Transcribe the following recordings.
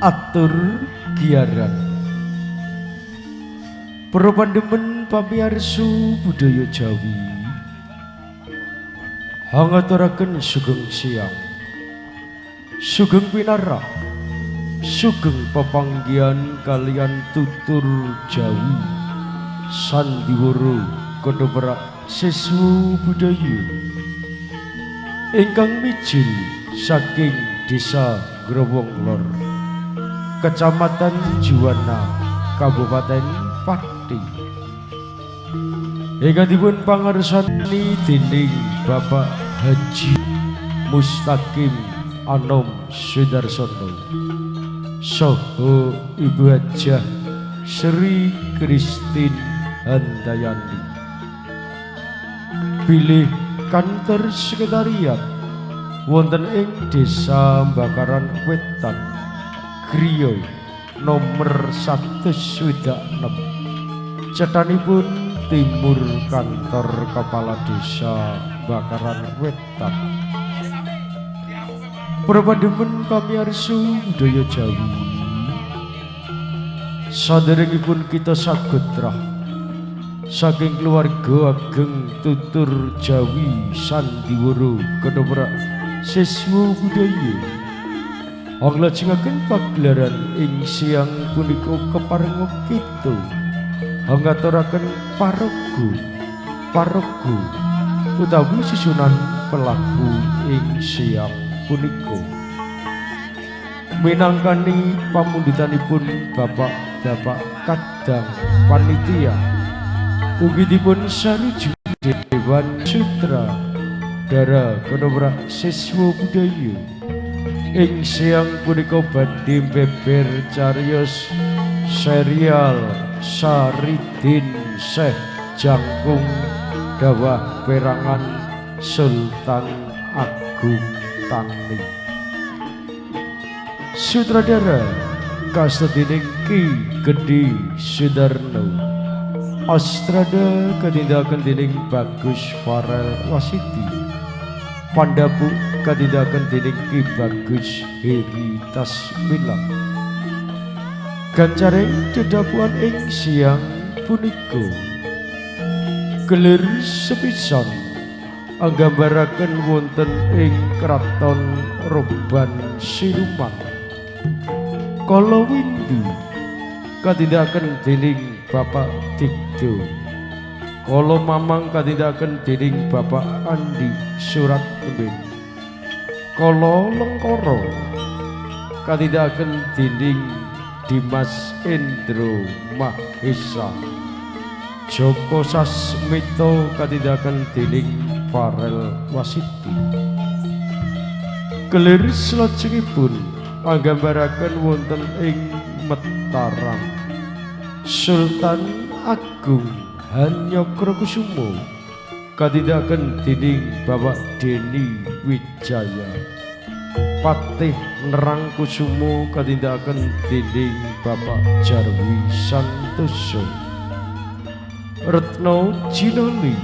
Atur giaran. Para pandemen pamiarsa budaya Jawi, hangaturaken sugeng siang, sugeng pinarak, sugeng pepanggihan kaliyan tutur Jawi sandiwara ketoprak siswa budaya ingkang mijil saking Desa Growong Lor, Kecamatan Juwana, Kabupaten Pati, ingkang dipun pangarsani dening Bapak Haji Mustaqim Anom Sudarsono saha Ibu Hajah Sri Kristin Handayani, bilih kantor sekretariat wonten ing Desa Bakaran Wetan, griya nomor 166, cethanipun timur kantor kepala desa Bakaran Wetan. Para pandemen pamiarsa budaya Jawi, saderengipun kita sagotrah saking keluarga ageng tutur Jawi sandiwara ketoprak siswa budaya, anglajengaken pagelaran ing siang punika, keparenga kita hangaturaken paraga paraga utawi susunan pelaku ing siang punika, minangkani pamundutanipun bapak-bapak kadang panitia, ugi dipun sarujuk Dewan Sutradara Ketoprak Siswa Budaya. Ing siang punika badhe beber cariyos serial Saridin Syekh Jangkung Dawah Perangan Sultan Agung Tani. Sutradara kasta dening Ki Gedhe Sudarno. Astrada katindakaken dening Bagus Farel Wasiti. Pandapuk katindakaken dening Ki Bagus Heri Tasmila. Gancaring dedapuhan ing siang punika, kelir sepisan anggambaraken wonten ing kraton Roban Siluman. Kala Windu katindakaken dening Bapak Digdo. Kala Mamang katindakaken dening Bapak Andi Surat Tembing. Kala Lengkara katindakaken dening Dimas Endro Mahesa. Joko Sasmito katindakaken dening Farel Wasiti. Kelir salajengipun anggambaraken wonten ing Mataram. Sultan Agung Hanyokrokusumo katindakaken dening Bapak Deni Wijaya. Patih Nerang Kusumo katindakaken dening Bapak Jarwi Santoso. Retno Jinoli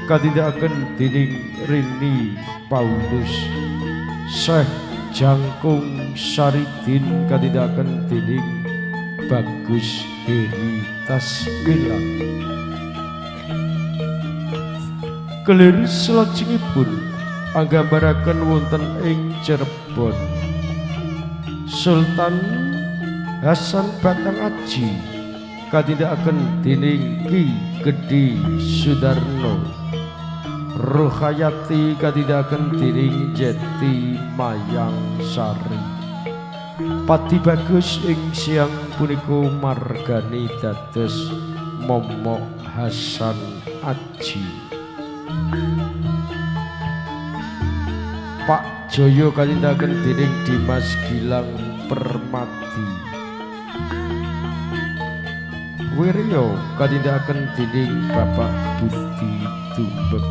katindakaken dening Rini Paulus. Syekh Jangkung Saridin katindakaken dening Bagus Heri Tasmila. Kelir salajengipun anggambaraken wonten ing Cirebon. Sultan Hasan Batang Aji katindakaken dening Ki Gedhe Sudarno. Ruhayati katindakaken dening Jeti Mayang Sari. Pati Bagus ing siang punika margani dados Momok Hasan Aji. Pak Joyo katindakaken dening Dimas Gilang Permadi. Wiryo katindakaken dening Bapak Budi Dumbek.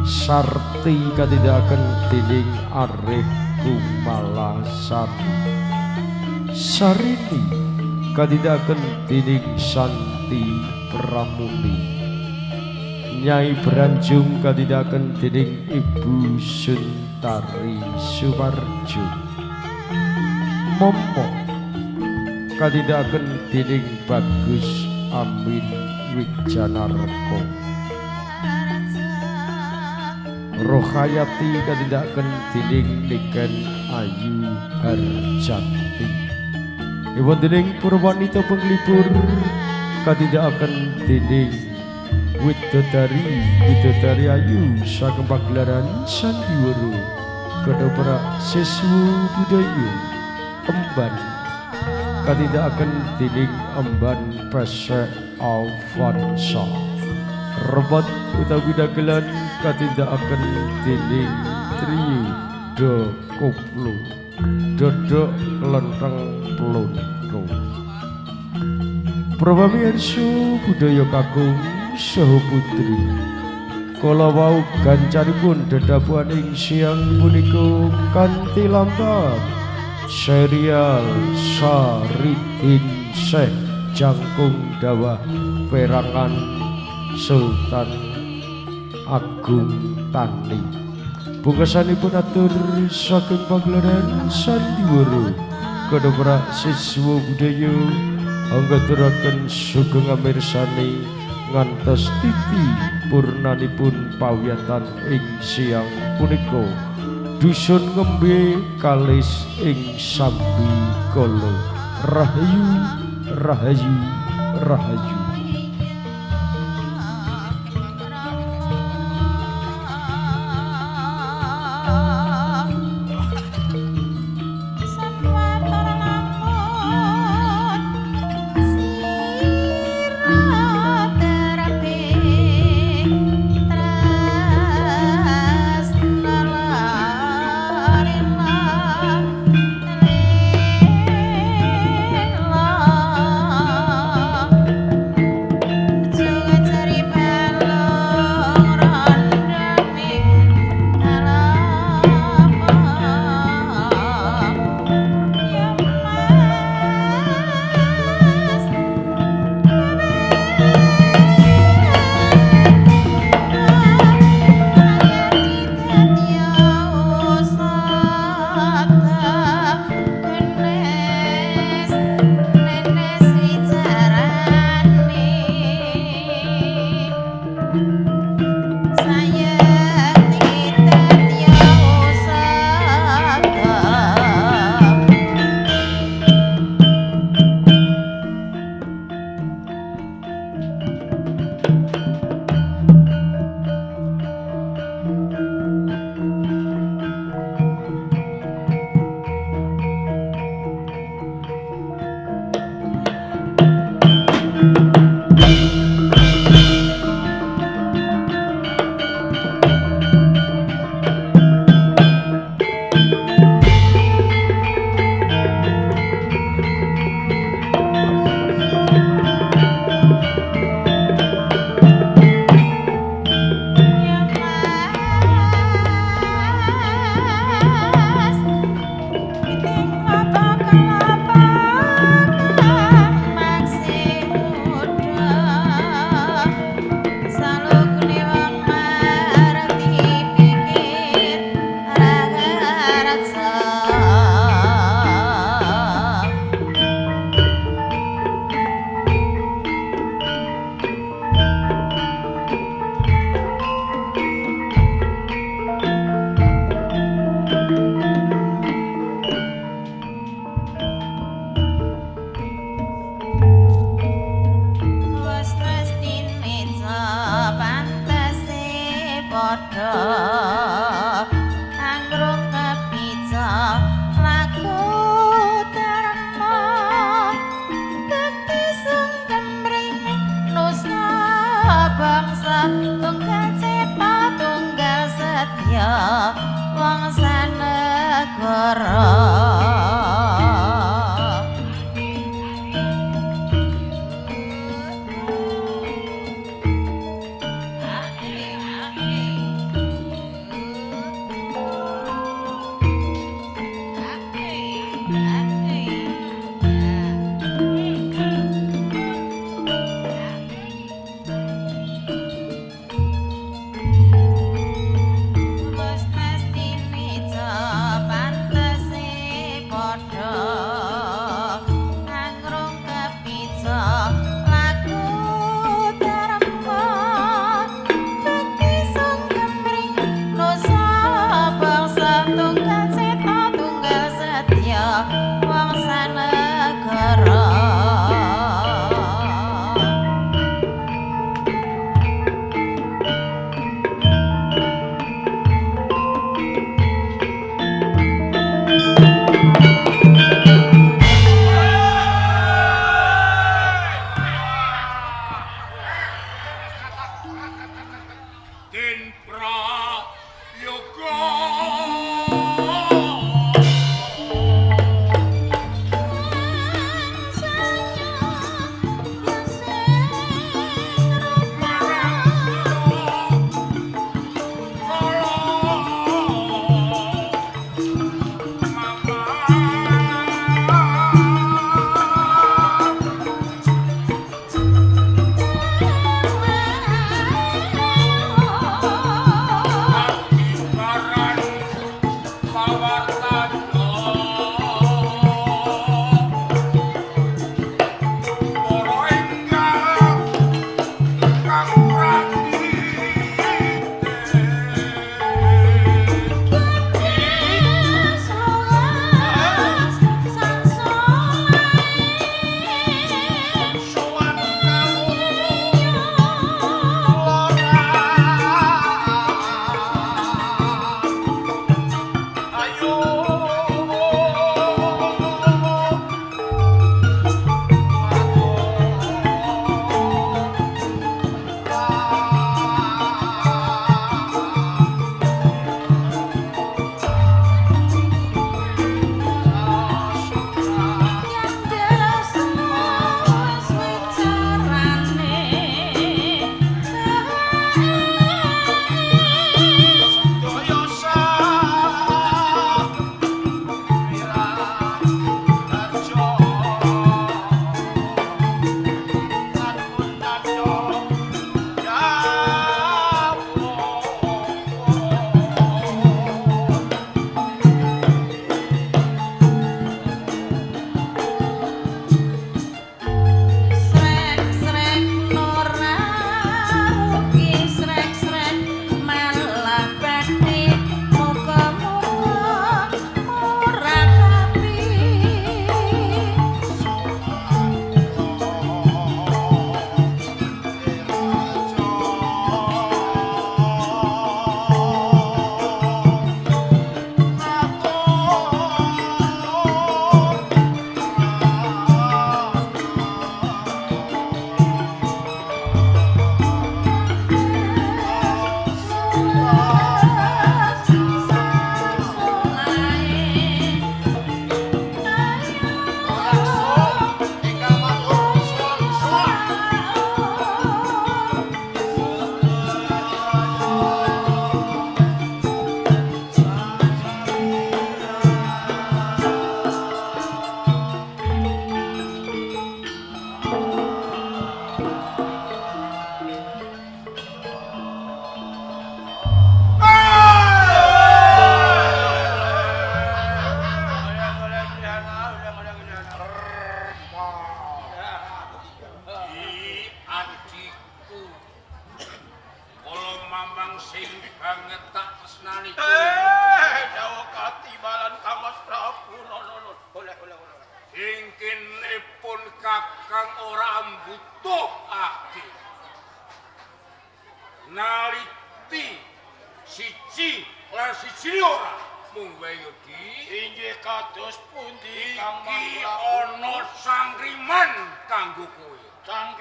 Sarti katindakaken dening Arif Kumalasari. Sarini katindakaken dening Santi Pramuni. Nyai Branjung katindakaken dening Ibu Suntari Suparjo. Momok katindakaken dening Bagus Amin Wijanarko. Rohayati katindakaken dening Niken Ayu Harjati. Iwon dening Purwanita Penglipur katindakaken dening Widodari Widodari Ayu saking pagelaran Sandiwara Ketoprak Siswa Budaya Emban katindakaken dening Emban Pesek Alfonso. Rebot utawi dagelan katindakaken dening Trio Do Koplo Dodok Lenteng Plonto. Prapamirsa budaya kakung saha putri, kala wau gancanipun dedhapuhan ing siang punika kanthi lambang serial Saridin Syekh Jangkung Dawah Perangan Sultan Agung Tani. Pungkasanipun atur saking pagelaran Sandiwara Ketoprak Siswa Budaya anggaturaken sugeng amirsani ngantos titi purnanipun pawiyatan ing siang punika. Dusun Ngembe kalis ing Sambikala. Rahayu rahayu rahayu.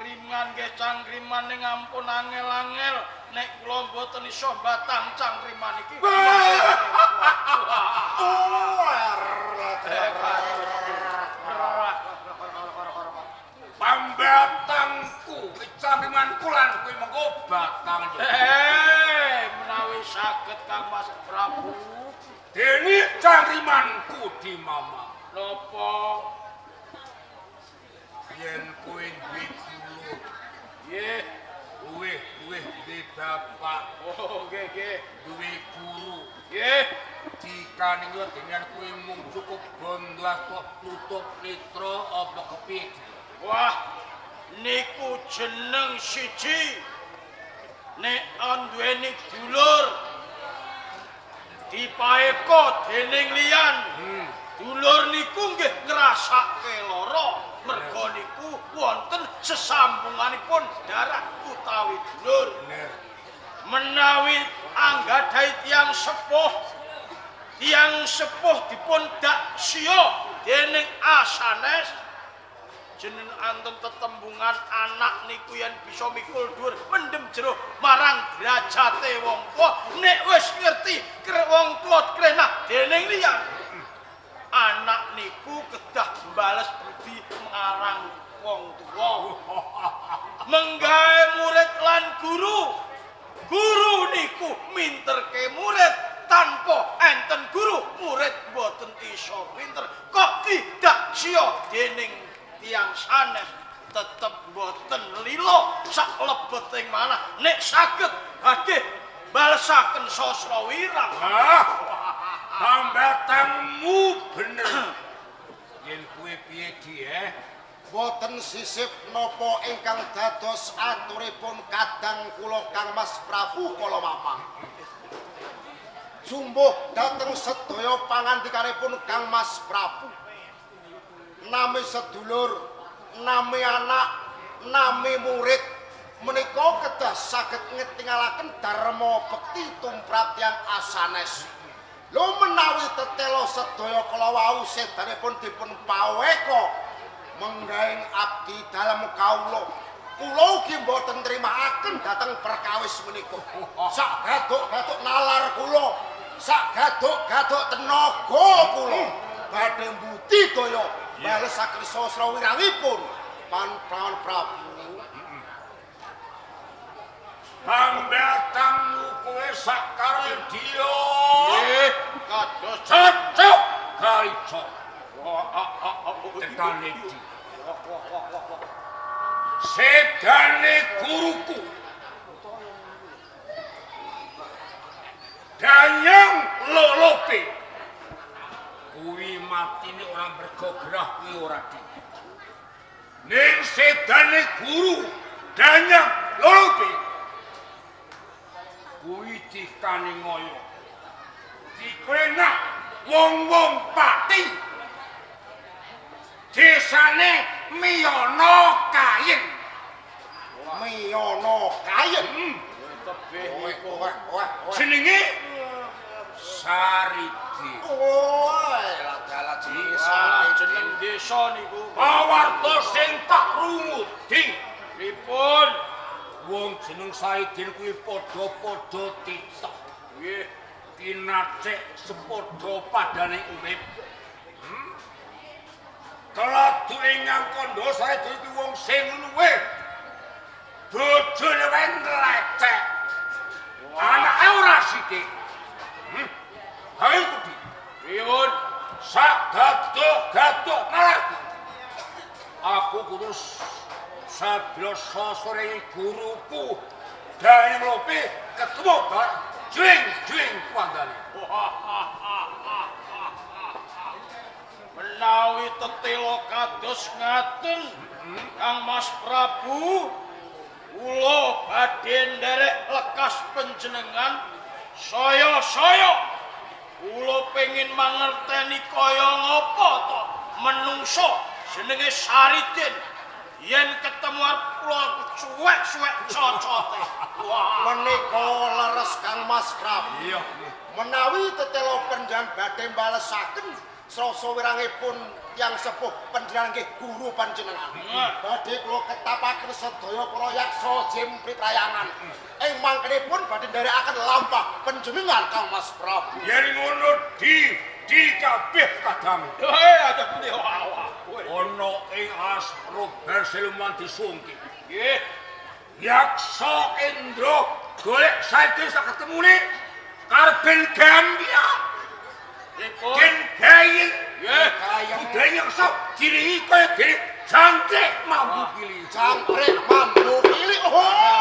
Cangkriman nggih cangkriman ning ampun angel-angel nek kula mboten iso batang cangkriman iki. Pambatangku, cangkrimanku lan kuwi mengko batang. Menawi saged Kang Mas Prabu. Dene cangkrimanku dimamah. Napa? Yen kowe duwe dulur. Nggih. Luwih duwe bapak. Oh, nggih, nggih. Duwe guru. Nggih. Dikaninyo dengan kowe mung cukup bondo tutup netra apa kepiye? Wah, niku jeneng siji. Nek anduweni dulur dipaeka dening liyan. Dulur niku nggih ngrasake lara. Merga niku wonten sesambunganipun darah utawi dulur. Menawi anggadhahi tiyang sepuh dipun dak siya dening asanes jeneng anten tetembungan anak niku yen bisa mikul dhuwur mendem jero marang derajate wong tuwa nek wis ngerti wong tuwa krenah dening liyan. Anak niku kedah mbales budi marang wong tuwa. Menggawe murid lan guru. Guru niku minterke murid, tanpa enten guru murid mboten iso pinter. Kok tidak siya dening tiyang sanes tetep mboten lila sak lebeting manah nek saged badhe balesaken sastra wirang. Pambatangmu bener. Yen kuwe piye di Boten sisip napa ingkang dados aturipun kadang kula Kang Mas Prabu kala mamang. Jumbuh dhateng sedaya pangandikanipun Kang Mas Prabu. Nami sedulur, nami anak, nami murid menika kedah saged ngetingalaken dharma bekti tumrap tiyang asanes. Lho menawi tetela sedaya kala wau sedanipun dipun paweka menggaeng abdi dalem kawula. Kula ugi mboten nrimakaken dhateng perkawis menika. Sak gaduk-gaduk nalar kula, sak gaduk-gaduk tenaga kula badhe mbudidaya balesaken sastra wirangipun Pan Prabu. Pambatangmu kowe sak karo dia. Nggih, kados cocok karica. Tekane iki. Sedane guruku. Danyang Lolope. Kuwi matine ora mergo gerah kuwi ora di. Ning sedane guru Danyang Lolope. Kuwi dikane ngoyo. Dikrenak wong-wong pati. Desane Miyono Kayen. Miyono Kayen. Tebih iku. Jenenge Saridi. Oh, dalah jenenge Saridi. Jeneng desa niku. Pawarta sing tak rungu, Ding. Pripun? Wong jeneng Saidin kuwi padha-padha titok. Nggih. Kinacek sepadha padane urip. Keladu ingkang kandha Saidin kuwi wong sing luwih. Bojone wae nglecek. Anake ora sithik. Hae kuwi. Pripun? Sak gaduk-gaduk malah aku kudu sabla sosore guruku Danyang Lope ketemu bar juing-juing kuandane. Menawi tetela kados ngaten Kang Mas Prabu, kula badhe nderek lekas panjenengan saya-saya. Kula pengin mangerteni kaya ngapa to menungso jenenge Saridin. Yen ketemu arep kula suwek-suwek cocote. Wah, Menika leres Kang Mas Prabu. Iya. Menawi tetela panjenengan badhe balesaken Srasa wirangipun yang sepuh panjenengan nggih guru panjenengan. Badhe kula ketapaken sedaya para yaksa jemprit rayangan. Ing mangkenipun badhe nderekaken lampah panjenengan Kang Mas Prabu. Yen ngono di kabeh kadang. Heh, aja pundi awak kowe. Ana ing asrobar siluman disungki. Nggih. Yaksa Indra golek saiki sak ketemune karben gambia. Den gayeng. Nggih. Budaya yaksa diringi kaya dene jangkrik mambu kili. Jangkrik mambu kili. Oh.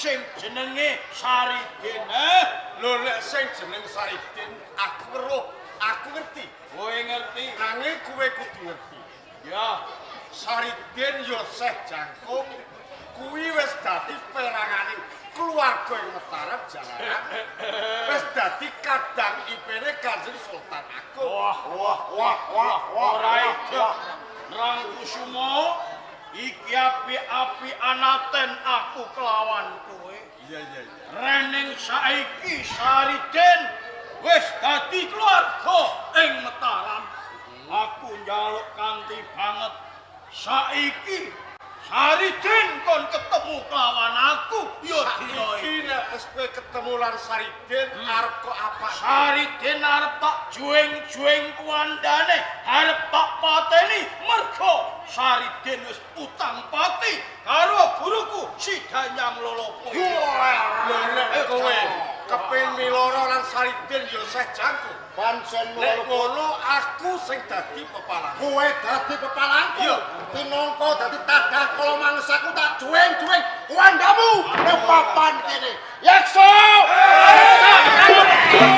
Sing jenenge Saridin, lho nek sing jeneng Saridin aku weruh Aku ngerti. Kowe ngerti. Nanging kowe kudu ngerti. Ya, Sariden Yoseh Jangkung kuwi wis dadi perangane keluarga ing Mataram jalaran. Wis dadi kadang ipene Kanjeng Sultan Agung. Wah, wah, wah, wah, wah. Ora ida. Rangkusumo iki api-api anaten aku kelawan kowe. Iya, iya, iya. Rening saiki Sariden wis dadi keluarga ing Mataram. Aku njaluk kanthi banget saiki Sariden kon ketemu kelawan aku ya dina iki. Nek wis kowe ketemu lan Sariden arep kok apa? Sariden arep tak jueng-jueng kuandane, arep tak pateni mergo Sariden wis utang pati karo guruku Si Danyang Lolopo. Lho nek kowe kepengin miloro lan Sariden Yoseh Jangkung. Pancen Nek ngono aku sing dadi pepalang. Kowe dadi pepalangku. Iya. Pinangka dadi tadah kala mangsaku tak jueng-jueng kuandamu ning papan kene. Yaksa! Ya tuh mandan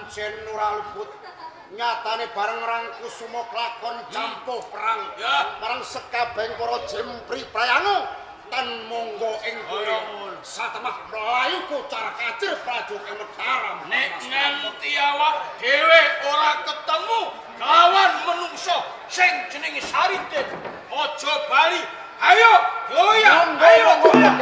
Pancen ora luput. Nyatane bareng Rangkusuma klakon campuh perang. Marang sekabehing para jempri prayango tan monggo ing buri. Satemah mlayu kocar kacir prajurit ing Mataram. Nek nganti awak dhewe ora ketemu kawan menungso sing jenenge Saridin, aja bali. Ayo goyang, ayo goyang.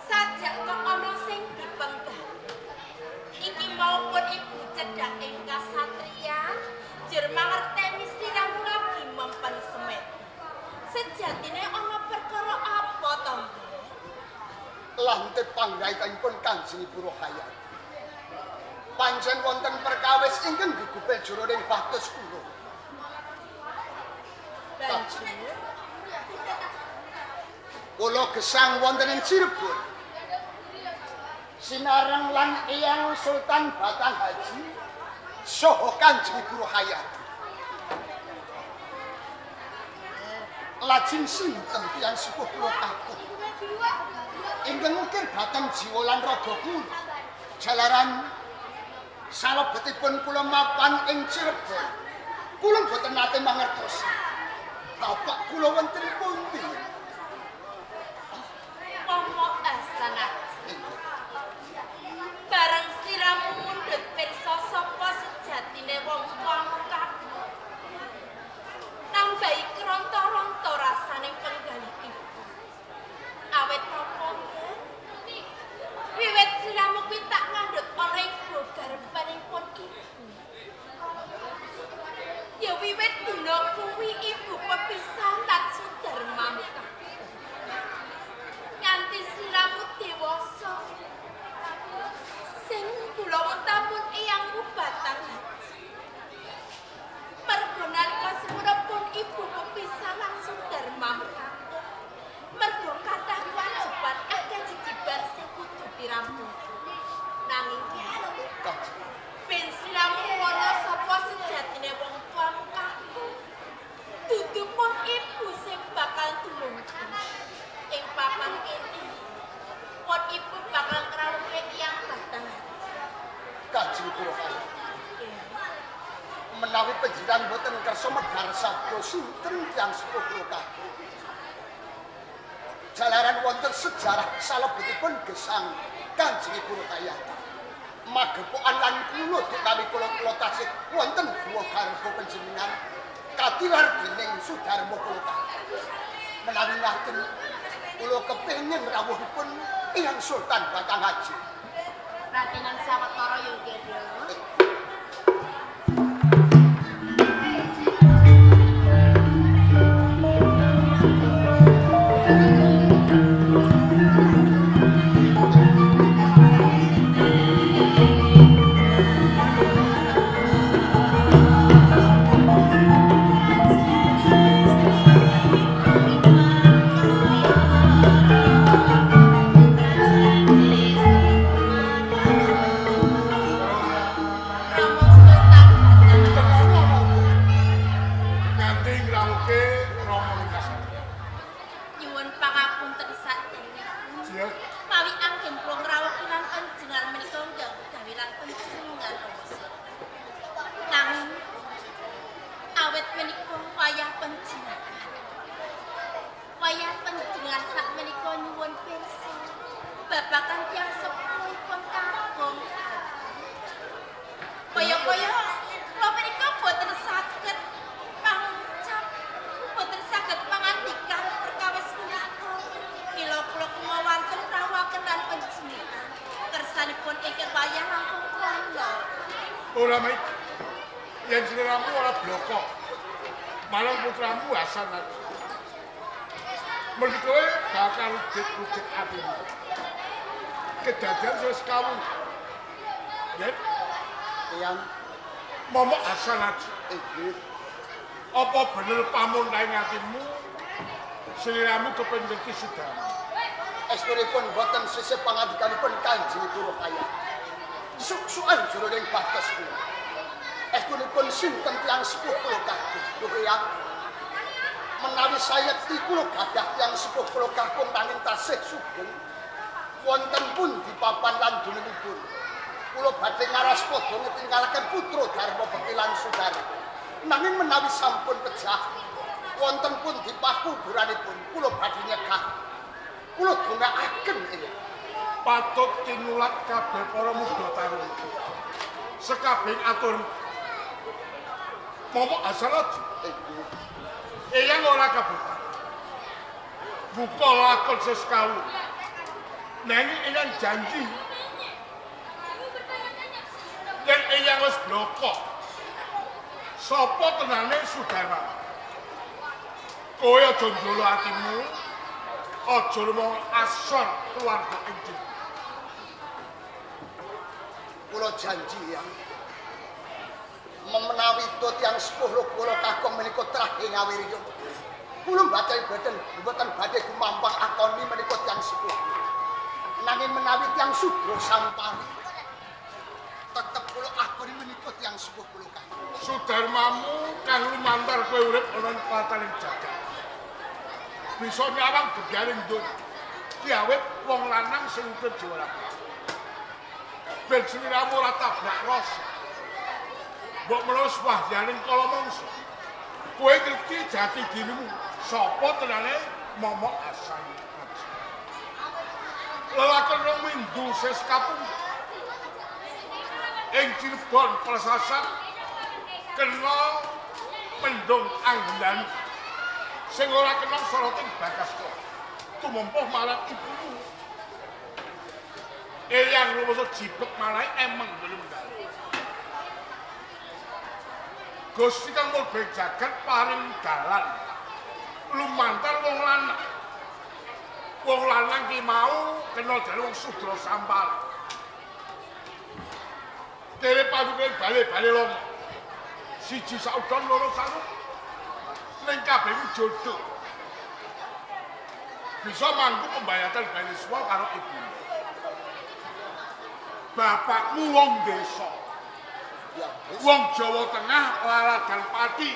Sajak kok ana sing dipenggah. Iki maupun ibu pembraitanipun Kanjeng Ibu Rohayati. Pancen wonten perkawis ingkang gegupel jroning batos kula. Banjur kula gesang wonten ing Cirebon. Sinareng lan Eyang Sultan Batang Haji saha Kanjeng Ibu Rohayati. Lajeng sinten tiyang sepuh kula kakung ingkang ngukir batang jiwa lan raga kula. Jalaran salebetipun kula mapan ing Cirebon, kula boten nate mangertosi bapak kula wonten pundi. Momo Asanaji, bareng sliramu mundhut pirsa sapa sejatine wong tuamu kakung, nambahi kronta-ronta rasane penggalih ibu. Awet napa wiwit sliramu kuwi tak ngandhut ana ing garbanipun ibu. Ya wiwit dina kuwi ibu pepisahan lan sudarmamu kakung. Nganti sliramu dewasa, sing kula wonten eyangmu Batang Haji. Mergo nalika semono ibu pepisahan lan sudarmamu kakung, mergo kathah kewajiban akeh jejibar sing kudu dirampung. Nanging ben sliramu wana sapa sejatine wong tuamu kakung, dudu pun ibu sing bakal tulung ing papan kene. Pun ibu bakal ngrawuhke Eyang Batang Haji. Kanjeng Ibu Rohayati, menawi panjenengan boten kersa medhar sabda sinten tiyang sepuh kula kakung. Jalaran wonten sejarah salebetipun gesang Kanjeng Ibu Rohayati. Magepokan lan kula kali kula tasih wonten guwa garba panjenengan katilar dening Sudarma kula kakung. Menawi ngaten kula kepengin rawuhipun Eyang Sultan Batang Haji. Ratenan sawetara ya Gendro. Ora Mik, yen sliramu ora bloko, marang putramu Hasan Haji. Mergi kowe bakal rujit-rujit atimu. Kedadian wis kawu. Yen Eyang momok Hasan Haji, inggih. Apa bener pamuntahe atimu sliramu kepengin ngerti Sudarma? Estunipun boten sisih pangandikanipun Kanjeng Ibu Rohayati. Suk-sukan jroning batos kula. Estunipun sinten tiyang sepuh kula kakung? Lho Eyang, menawi sayekti kula gadah tiyang sepuh kula kakung nanging tasih sugeng, wonten pundi papan lan dununipun? Kula badhe ngaraspada ngetinggalaken putra Darma Bekti lan Sudarma. Nanging menawi sampun pejah, wonten pundi pakuburanipun? Kula badhe nyegah. Kula dongaaken Eyang. Patut tinulat kabeh para muda tarung. Sekabehing atur momok Hasan Haji. Eyang ora kabutan. Buka lakon seskawu. Nanging eyang janji yen eyang wis bloko, sapa tenane Sudarma? Kowe aja njolo atimu, aja lumong asor keluarga ing Cirebon. Kula janji ya. Menawi tiyang sepuh kula kakung menika trah ing awirya. Kula mbacae boten badhe gumampang akoni menika tiyang sepuh. Nanging menawi tiyang sudra sampari tetep kula akoni menika tiyang sepuh kula kakung. Sudarmamu kang lumantar kowe urip ana ing pataning jagat. Bisa nyawang gegyaring donya. Ki awit wong lanang sing urip Jawa. Ben sliramu ora tabrak rasa. Mbok menawa swahyaning kala mangsa. Kowe ngerti jati dirimu sapa tenane Momok Hasan Aji. Lelakon rong windu ses kapung ing Cirebon prasasat kena mendung anggelan sing ora kena soroting Bagaskara. Tumempuh marang ibumu. Eyang rumasa jibek marai emeng belum dalu. Gusti kang mlebu jagat paring dalan lumantar wong lanang. Wong lanang ki mau kena dene wong sudra sampal. Dhewe paduke bale-bale lomo. Siji saudon loro salu. Ning kabeh ku jodoh. Bisa mangku pembayatan baliswa karo ibu. Bapakmu wong desa. Wong Jawa Tengah laladan Pati.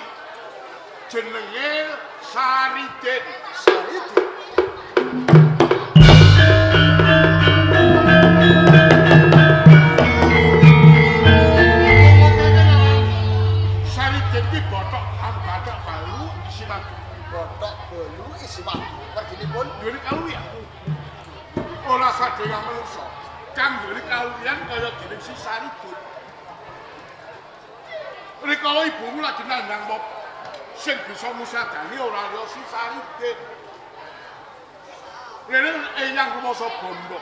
Jenenge Saridin. Saridin. Saridin ki bothok bathok balu isi madu. Bothok bolu isi madu. Werginipun duwe kaluwihan. Ora sadaya manungsa kang duwe kaluwihan kaya dening si Saridin. Rikala ibumu lagi nandang mopo sing bisa musadani ora liya si Saridin. Rene eyang rumasa bondo.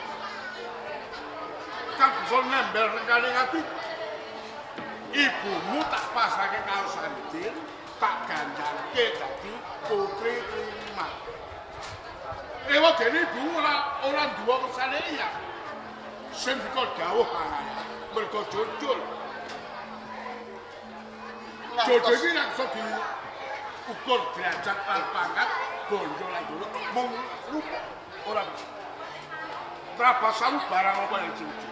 Kang bisa nembel rengkane ati. Ibumu tak pasrahke karo Saridin, tak ganjarke dadi putri Trimah. Ewa dene ibumu ora duwe kersane eyang. Sing dika dawuh panganan mergo jujur. Jodoh iki ora iso diukur derajat lan pangkat, bondo lan dulu mung rupa ora bisa. Prabasan barang apa yang diwujud.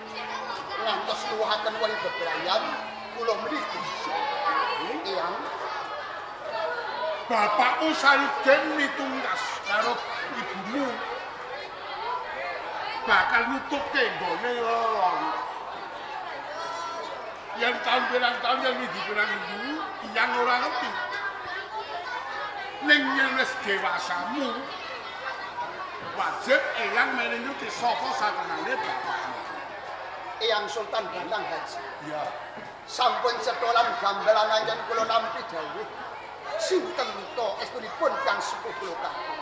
Ngantos luwahaken wong bebrayan kula menika. Eyang bapakmu Saridin mitungkas karo ibumu. Bakal nutupke nggone lelon. Yang tahun pirang tahun yang minggu pirang minggu, yang ora ngerti. Ning yen wis dewasamu, wajib eyang meninjuti sapa satenane bapakmu. Eyang Sultan Bandang Haji. Iya. Sampun setolan gambelan anjen kula nampi dawuh. Sinten to estunipun tiyang sepuh kula kakung.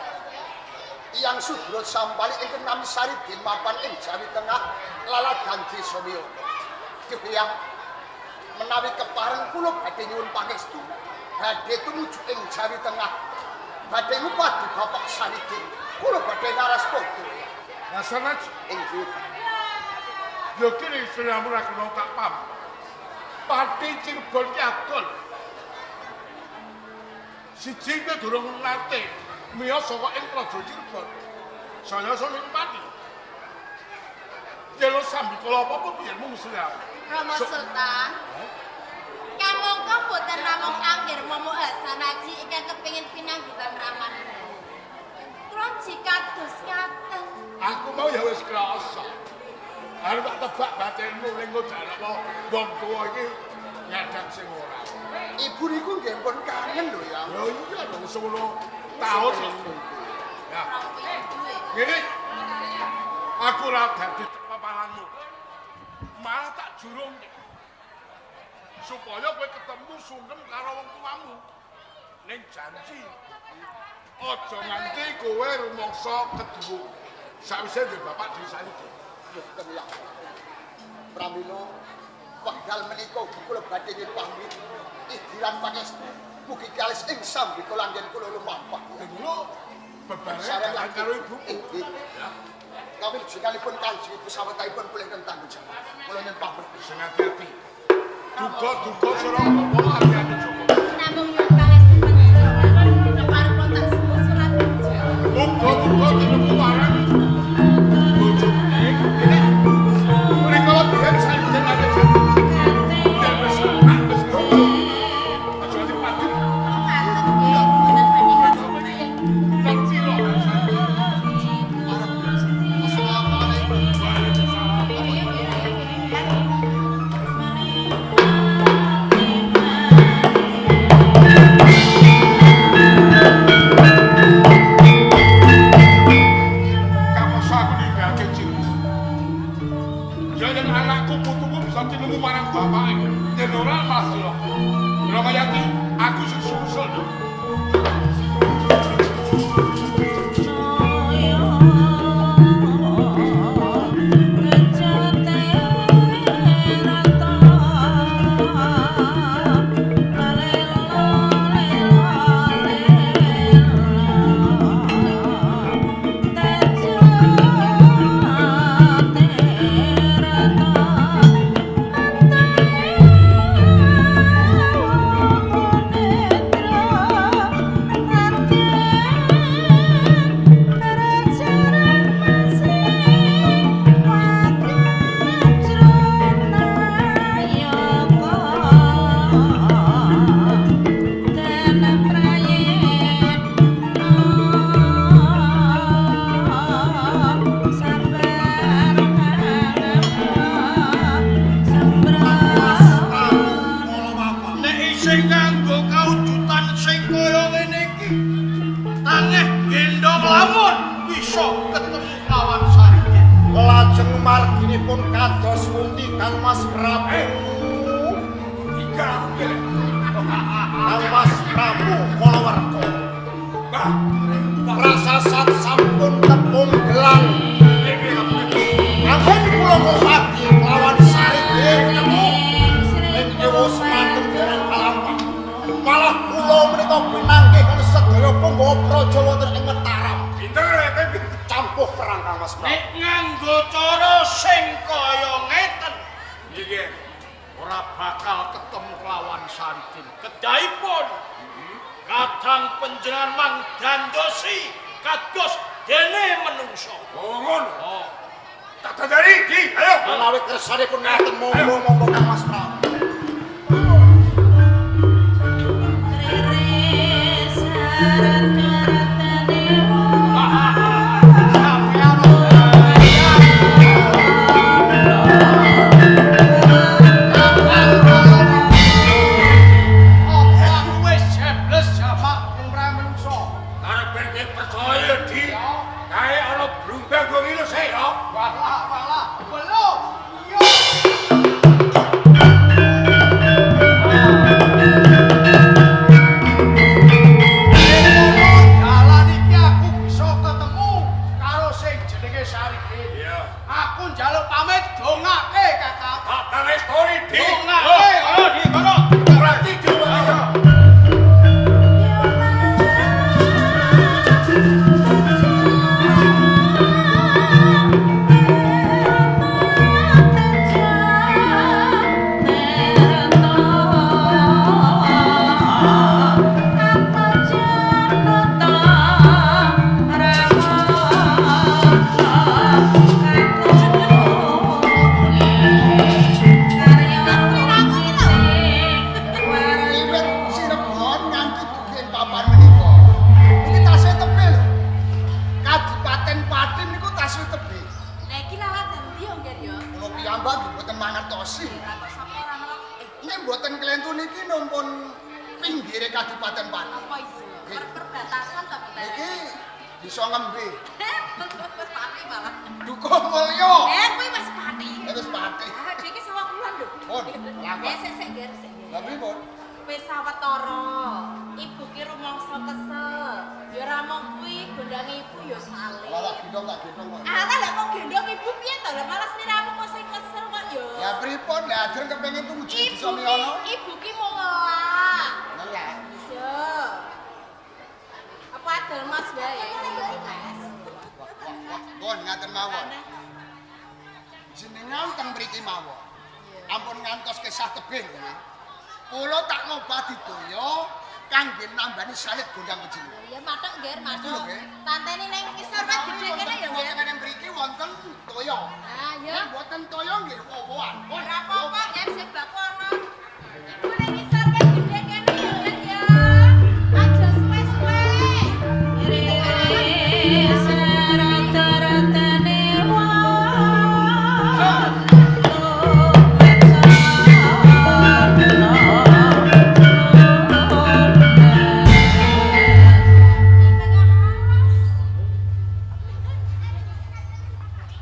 Eyang Sudra Sampali ingkang nami Saridin mapan ing Jawi Tengah laladan desa Wiyono. Duh eyang, menawi kepareng kula badhe nyuwun pangestu, badhe tumuju ing Jawi Tengah, badhe ngupadi Bapak Saridin, kula badhe ngaras padha. Hasan Haji. Inggih. Ya kene sliramu ora kena tak pam. Pati Cirebon ki adol. Siji kowe durung nate miyos saka ing Praja Cirebon. Saya-saya ing Pati. Yen sambikala apa-apa biyen mung sliramu. Rama Sultan. Kamangka boten namung anggir Momok Hasan Haji ingkang kepengin pinanggitan raman. Kula jikados ngaten. Aku mau ya wis krasa. Arep tak tebak batinmu ning jaluk wong tuwa iki nyadang sing ora. Ibu niku nggih pun kangen lho ya. Ya iya dong 10 tahun kok. Ya. Ngene. Aku ora dadi pepalanmu. Malah tak jurung supaya kowe ketemu sungkem karo wong tuamu. Ning janji aja nganti kowe rumangsa keduwung. Sakwise duwe bapak dhewe saiki. Mboten ya. Pramila wekdal menika ugi kula badhe nyuwun pamit. Idiran pangestu mugi kalis ing sambika langgen kula lumampah. Lho bebarengan karo ibumu. Nggih. Kawilujenganipun Kanjeng Ibu sawetahipun kula ingkang tanggung jawab. Kula nyuwun pamit. Sing ati-ati. Duga-duga sira bapak ati-ati Joko. Namung nyuwun pangestu panjenengan paripun tak surat. Muga-muga tinemu marang bojo ning mriko biyen sanjen ada jati. Wis wis bojo. Aja dipadu. Ngaten nggih, mboten badhe kasumpil. Assalamualaikum. Kamoso aku ninggalke Cirebon. Ya yen anakku putuku bisa tinemu marang bapake. Yen ora mas lho. Romayati, aku sing susul lho. Nek isih nganggo kawujudan sing kaya ngene iki, tangeh gendong lamun bisa ketemu lawan Saridin. Lajeng marginipun kados pundi Kang Mas Prabu? Tiga aku ki lho. Kang Mas Prabu Kalawarga. Mbah, Prasasat sampun tepung gelang. Ampun kula ngopati kelawan Saridin nemu ing ewa semanten dereng kalampah. Malah kula menika pinanggih sedaya punggawa praja wonten ing Mataram. Pinter lek kowe pinter. Campuh perang Kang Mas Prabu. Nek nganggo cara sing kaya ngeten, Iki. ora bakal ketemu kelawan Saridin. Kedahipun kadang panjenengan mang dandosi kados dene menungso. Oh ngono. Oh. Tak dandani, Di. Ayo. Menawi kersanipun ngaten monggo monggo Kang Mas Prabu. Apa aku wis jebles jamak lumrah menungso? Arep ben kowe percaya, Di. Kae ana blumbang wong iki lho sik ya. Walah, walah, belum. Iya. Dalan iki aku bisa ketemu karo sing jenenge Saridin. Iya. Aku njaluk pamit dongake, Kakak. Tak pangestoni, Di. Dongake, kono di kono. Berarti di Ayo. Wiwit Cirebon nganti dugi ing papan menika. Niki tasih tebih lho. Kadipaten Pati niku tasih tebih. Lah iki lalat endi yo, Ngger yo? Kula piyambak nggih mboten mangertosi. Ora kok sapa ora ngerti. Nek mboten klentu niki nampun pinggire Kadipaten Pati. Apa iso? Perbatasan ta Niki petene? bisa ngembe. Wis pati malah. Dukuh Mulya. Eh, kuwi wis pati. Wis pati. Ah, dhewe iki sawah kulon lho. Pun, lampah. Eh, sik sik Ngger, sik. Lah pripun? Wis sawetara. Ibu ki rumangsa kesel. Ya ora mung kuwi, gondange ibu ya saleh. Lah tak gendong tak gendong kok. Ah, lah kok gendong ibu piye to? Lah malah sliramu kok sing kesel kok ya. Ya pripun lah ajeng kepengin tumuju Ibu desa ki, Miyono. ibu ki mau ngelak. Ngelak. Iya. Apa adol Mas wae? Mas. Wah, wah, wah, pun ngaten mawon. Jenengan teng mriki mawon. Ampun ngantos kesah tebih nggih. Kula tak ngobati toya kangge nambani salib gondang panjenengan. Ya mathuk nggih, mathuk. Tanteni ning ngisor wit gedhe kene ya nggih. Wonten mriki wonten toya. Ha ya. Mboten toya nggih wowoan. Ora apa-apa nggih sing baku ana. Ibu ning ngisor wit gedhe kene ya nggih ya. Aja suwe-suwe. Rata-ratane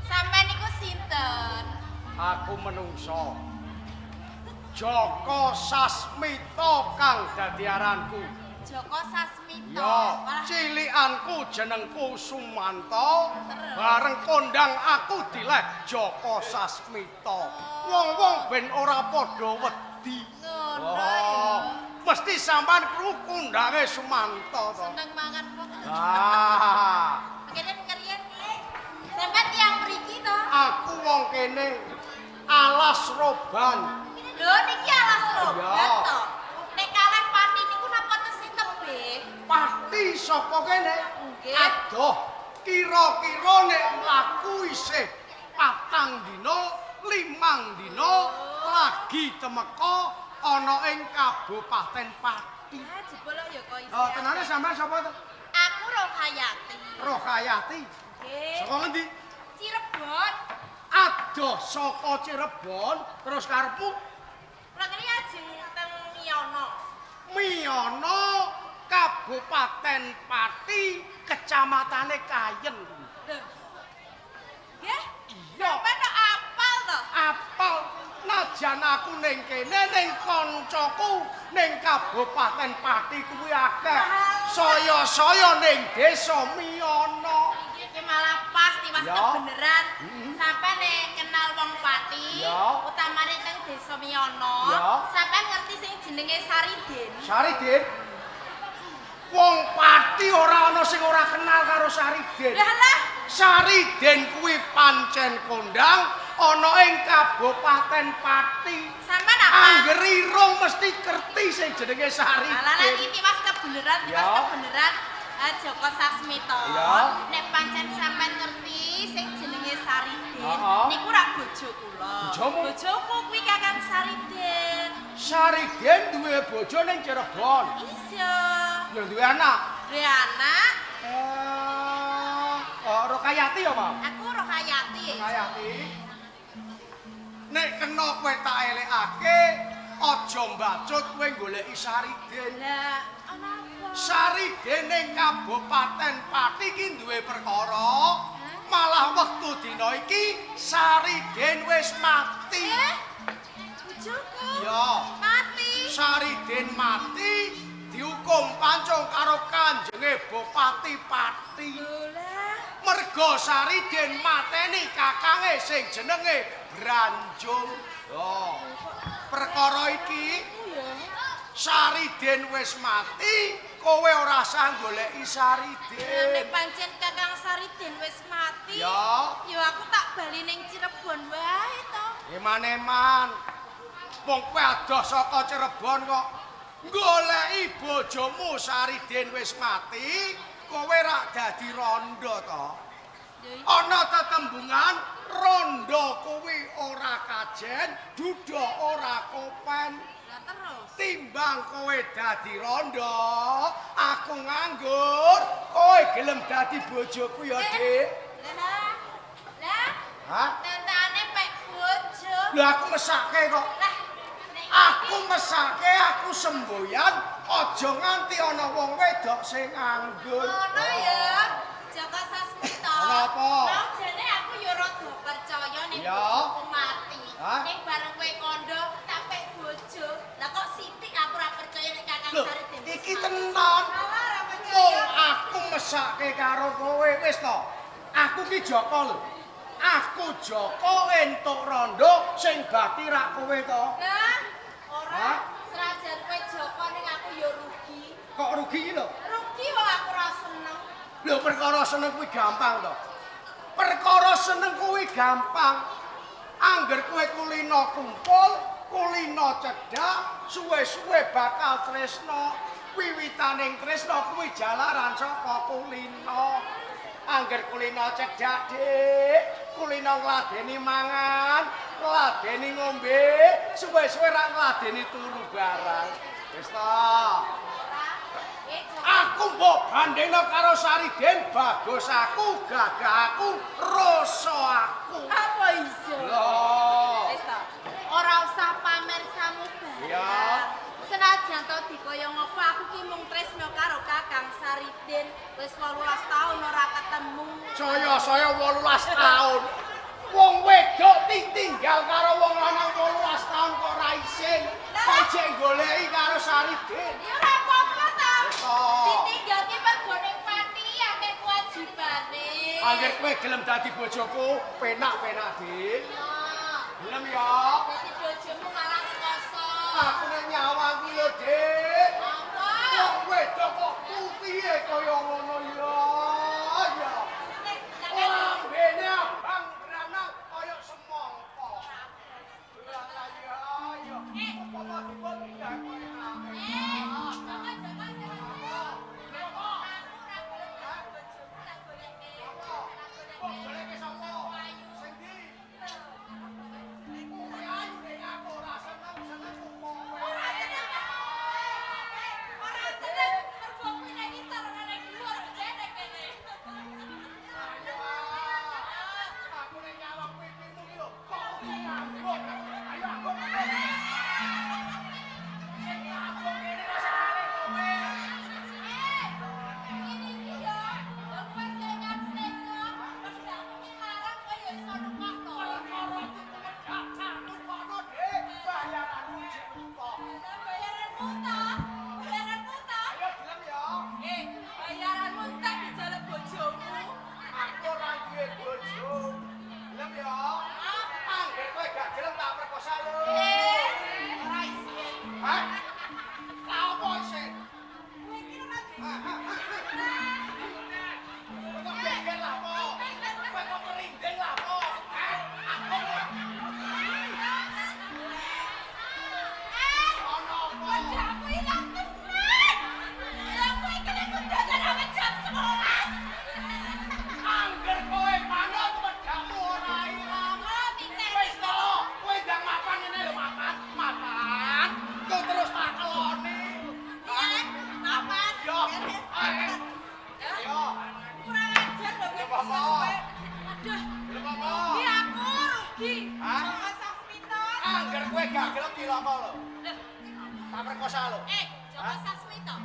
Sampeyan niku sinten? Aku menungso. Joko Sasmito kang dadi aranku. Joko Sasmito. Ya, cilikanku jenengku Sumanto, bareng kondang aku dileh Joko Sasmito. Wong-wong ben ora padha wedi. Ngono ya. Mesti sampean kru kondange Sumanto to. Seneng mangan kok. Ah, Kene keriyen. Sampeyan tiyang mriki to? Aku wong kene alas roban. Lho niki alas roban Ya. to. Nek kalih Pati niku napa tesih tebih? Pati saka kene. Nggih. Adoh, kira-kira nek mlaku isih 4 dina, 5 dina lagi temeka ana ing Kabupaten Pati. Ah, jebul ya kok isih. Oh, tenane sampean sapa to? Aku Rohayati. Rohayati. Nggih. Saka ngendi? Cirebon. Adoh saka Cirebon, terus karepmu Kula kene ajeng teng Miyono. Miyono, Kabupaten Pati, Kecamatane Kayen. Lho. Nggih. Iya. Sampeyan kok apal to? Apal najan aku ning kene ning kancaku ning Kabupaten Pati kuwi akeh. Saya-saya ning desa Miyono. Iki malah pas tiwas Ya. kebeneran. Sampeyan nek kenal wong Pati, Ya. utamane teng desa Miyono, Ya. sampeyan ngerti sing jenenge Saridin. Saridin. Wong Pati ora ana sing ora kenal karo Saridin. Lah lah, Saridin kuwi pancen kondang ana ing Kabupaten Pati. sampeyan apa? Angger irung mesti kerti sing jenenge Alah lah iki Saridin. tiwas kebeneran, tiwas Ya. kebeneran. Ah, Joko Sasmito. Ya. Nek pancen sampean ngerti sing jenenge Saridin, Heeh. niku rak bojo kula. Bojomu? Bojoku kuwi Kakang Saridin. Saridin duwe bojo ning Cirebon. Iya. Ya duwe anak. Duwe anak, Rokayati ya, Pak? aku Rohayati. Rokayati. Nek kena kowe tak elekake, aja mbacut kowe goleki Saridin. Lah, ana apa? Saridin ning Kabupaten Pati iki duwe perkara. Malah wektu dina iki Saridin wis mati. Bojoku. Ya. Mati. Saridin mati dihukum pancung karo Kanjenge Bupati Pati. Lho lah. Merga Saridin mateni kakange sing jenenge Branjung. Yo. Perkara iki Saridin wis mati, kowe ora usah goleki Saridin. Nek pancen Kakang Saridin wis mati, Ya. ya aku tak bali ning Cirebon wae to. Eman-eman. Wong kowe adoh saka Cirebon kok goleki bojomu Saridin wis mati, kowe rak dadi rondo to. Ana tetembungan rondo kuwi ora kajen, duda ora kopen. Lah terus. Timbang kowe dadi rondo, aku nganggur, kowe gelem dadi bojoku ya, Dik. Lah. Lah, Hah? tentane pek bojo. Lho aku mesake kok. Lah, nek Aku mesake, aku semboyan aja nganti ana wong wedok sing nganggur. ngono ya. Joko Sasmito. Ana apa? Mau jane aku ya rada percaya nek Ya. bojoku mati. Hah? Ning bareng kowe kandha tak pek bojo. Lah kok sithik aku ora percaya nek Kakang Lho, Saridin wis iki mati. tenan. Alah, ora Wong percaya. aku mesake karo kowe wis to. Aku ki Joko lho. Aku Joko entuk rondo sing bati rak kowe to. Lah, ora. Hah? Serajan kowe Joko ning aku ya rugi. Kok rugi iki lho? Rugi wong aku ora seneng. Lho perkara seneng kuwi gampang to. Perkara seneng kuwi gampang. Angger kowe kulino kumpul, kulino cedhak, suwe-suwe bakal tresna. Wiwitaning tresna kuwi jalaran saka kulino. Angger kulino cedhak, Dik, kulino ngladeni mangan, ngladeni ngombe, suwe-suwe ra ngladeni turu barang. Wis ta. Aku mbok bandingno karo Sariden, bagus aku, gagah aku, rasa aku. Apa iso? Lho. Wis ta. Ora usah pamer samubarang. Iya. Senajan to dikaya ngopo aku ki mung tresno karo Kakang Sariden. Wis 18 taun ora ketemu. Saya-saya 18 taun. Wong wedok ditinggal karo wong lanang 18 taun kok ora isin. Kok jek goleki karo Sariden. Ya ora apa-apa ta. Wis to. Ditinggal ki mergo ning pati akeh kewajibane. Angger kowe gelem dadi bojoku, penak-penak, Dik. Iya. Gelem ya. Dadi bojomu malah rekoso. Aku nek nyawang kuwi lho, Dik. Apa? Wong wedok kok putihe kaya ngono ya. Ya. Nek Lambene abang branang kaya semangka. Lah ya ya. Apa dipun ndang kowe Eh, Joko Joko sing Aku ora gelem dadi bojomu tak goleke. Tak Kok goleke. goleke sapa? Ayu. Sing ndi? Kowe ayu nek aku ora seneng, seneng kowe. Ora seneng. Ora seneng mergo kuwi nek isor ora nek dhuwur jene kene. Ayo. Aku nek nyawang pipimu ki lho, kok ngambung. Ayo ambung. Sing ngambung kene kok senengane kowe. Eh, ngene iki yo, wong kowe sing-sing wedakmu ki larang kowe yo iso nukokno. Perkara tuku wedak tak tukokno, Dik. Bayaranmu jek utuh. Lah bayaranmu ta? Bayaranmu ta? Ayo gelem ya. Eh, bayaranmu entek dijaluk bojomu. Aku ora duwe bojo. Gelem ya. Ah, Angger kowe gak gelem tak perkosa lho. eh, ora isin. Hah? Lah opo isin? Kowe iki ora Hah, hah, hah, hah. Kowe kok geger lah po? Kowe kok merinding lah po? Hah? Aku kok Eh, ono apa? wedakku ilang tenan. Lah kowe iki nek kondangan awet jam 11. Angger kowe manut wedakmu ora ilang. Oh, titeni. Wis to, kowe ndang mapan ngene lho, mapan, mapan. Kok terus tak keloni. Iya, mapan. Yo. Eh, Yo. Kurang ajar lho kowe. Lho, apa? Aduh, Gelem apa? rugi aku, rugi. Hah? Joko Sasmito. Angger kowe gak gelem cilaka lho. Loh, Tak perkosa lho. eh, Joko Sasmito.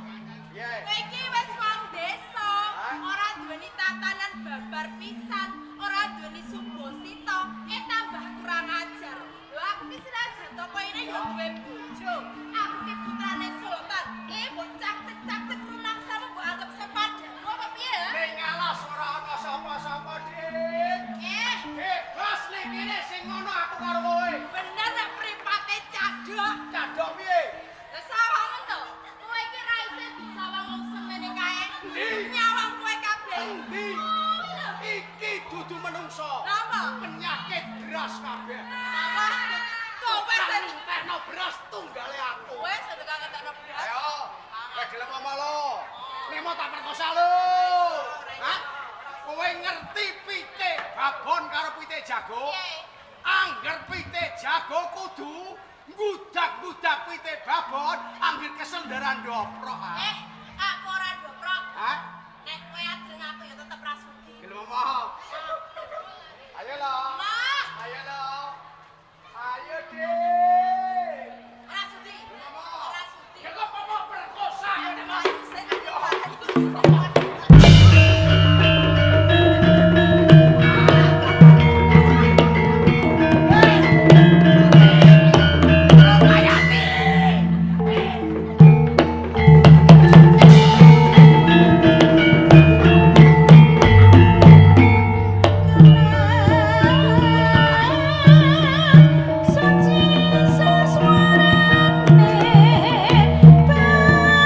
Piye? Kowe iki wis wong desa, Hah? ora duweni tatanan babar pisan, ora duweni subosita, eh tambah kurang ajar. Lho aku ki senajan to kowe ini ya duwe bojo. Aku ki putrane sultan. Eh mbok cak-cak rumangsamu mbok anggap sepadanmu apa piye? ha? Ning alas ora ana sapa-sapa, Dik. Eh, Bebas ning kene sing ngono aku karo kowe. bener nek mripate cadhok. Cadhok piye? Lah sawangen to. Kowe iki ra isin disawang wong semene kae. Endi? Nyawang kowe kabeh. Endi? Oh, lho. Iki dudu menungso. Napa? Penyakit beras kabeh. Apa? Kowe sing Entekno beras tunggale aku. kowe sing tukang ngetokno beras. Ayo, kowe gelem apa lo? Nek mau tak perkosa lo. Hah? Kowe ngerti pitik babon karo pitik jago? Piye? Angger pitik jago kudu ngudak-ngudak pitik babon, angger kesendaran ndoprok. ah. Eh, aku ora ndoprok. Hah? Nek kowe ajeng aku ya tetep ra sudi. Gelem apa? Ayo lo. Mah, Ayo lo. Ayo, Dik. ora sudi. Gelem apa? Ora sudi. Gelem apa perkosa ngene, Mas? Sing aku ora. Suci saswarane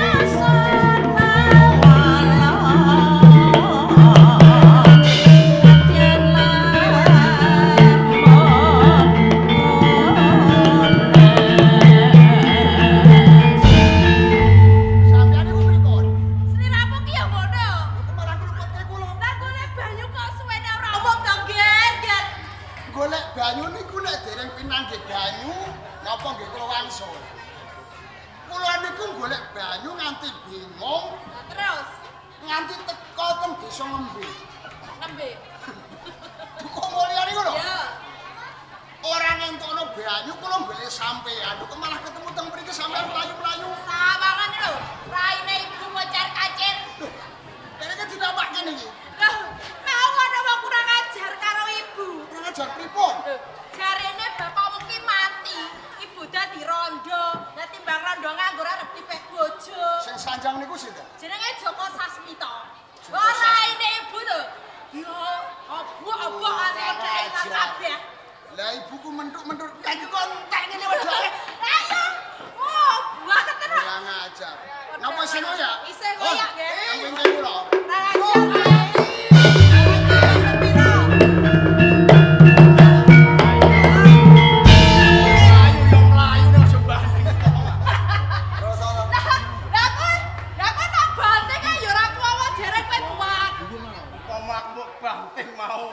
pesona. Napa nggih kula wangsul? Kula niku golek banyu nganti bingung. Lah terus nganti teko teng desa Ngembe. Ngembe. Dukuh Mulya niku lho. Iya. Ora ngentokno banyu kula golek sampean. Kok malah ketemu teng mriki sampean mlayu-mlayu. Sawangan lho, raine ibu mocar kacir. Lho, kene iki ditampakke niki. Lho, mau ana wong kurang ajar karo ibu. Kurang ajar pripun? Lho, jarene bapakmu ki mati, ibu dadi rondo. Lah timbang rondo nganggur arep dipek bojo. Sing sanjang niku sinten? Jenenge Joko Sasmito. Wah, raine ibu lho. Yo, obok-obok ane dhek kabeh. Lah ibuku mentuk-mentuk kaki kok entek ngene wedoke. Lah iya. Oh, banget tenan. Kurang ajar. Napa sing ngoyak? Isih ngoyak nggih. Wingking kula. Kurang ajar. Ayo yo mlayu nek sembah. Lah kowe, lah kowe tak banting kae ya ora kuwawa jere kowe kuat. Umpama aku mbok banting mau,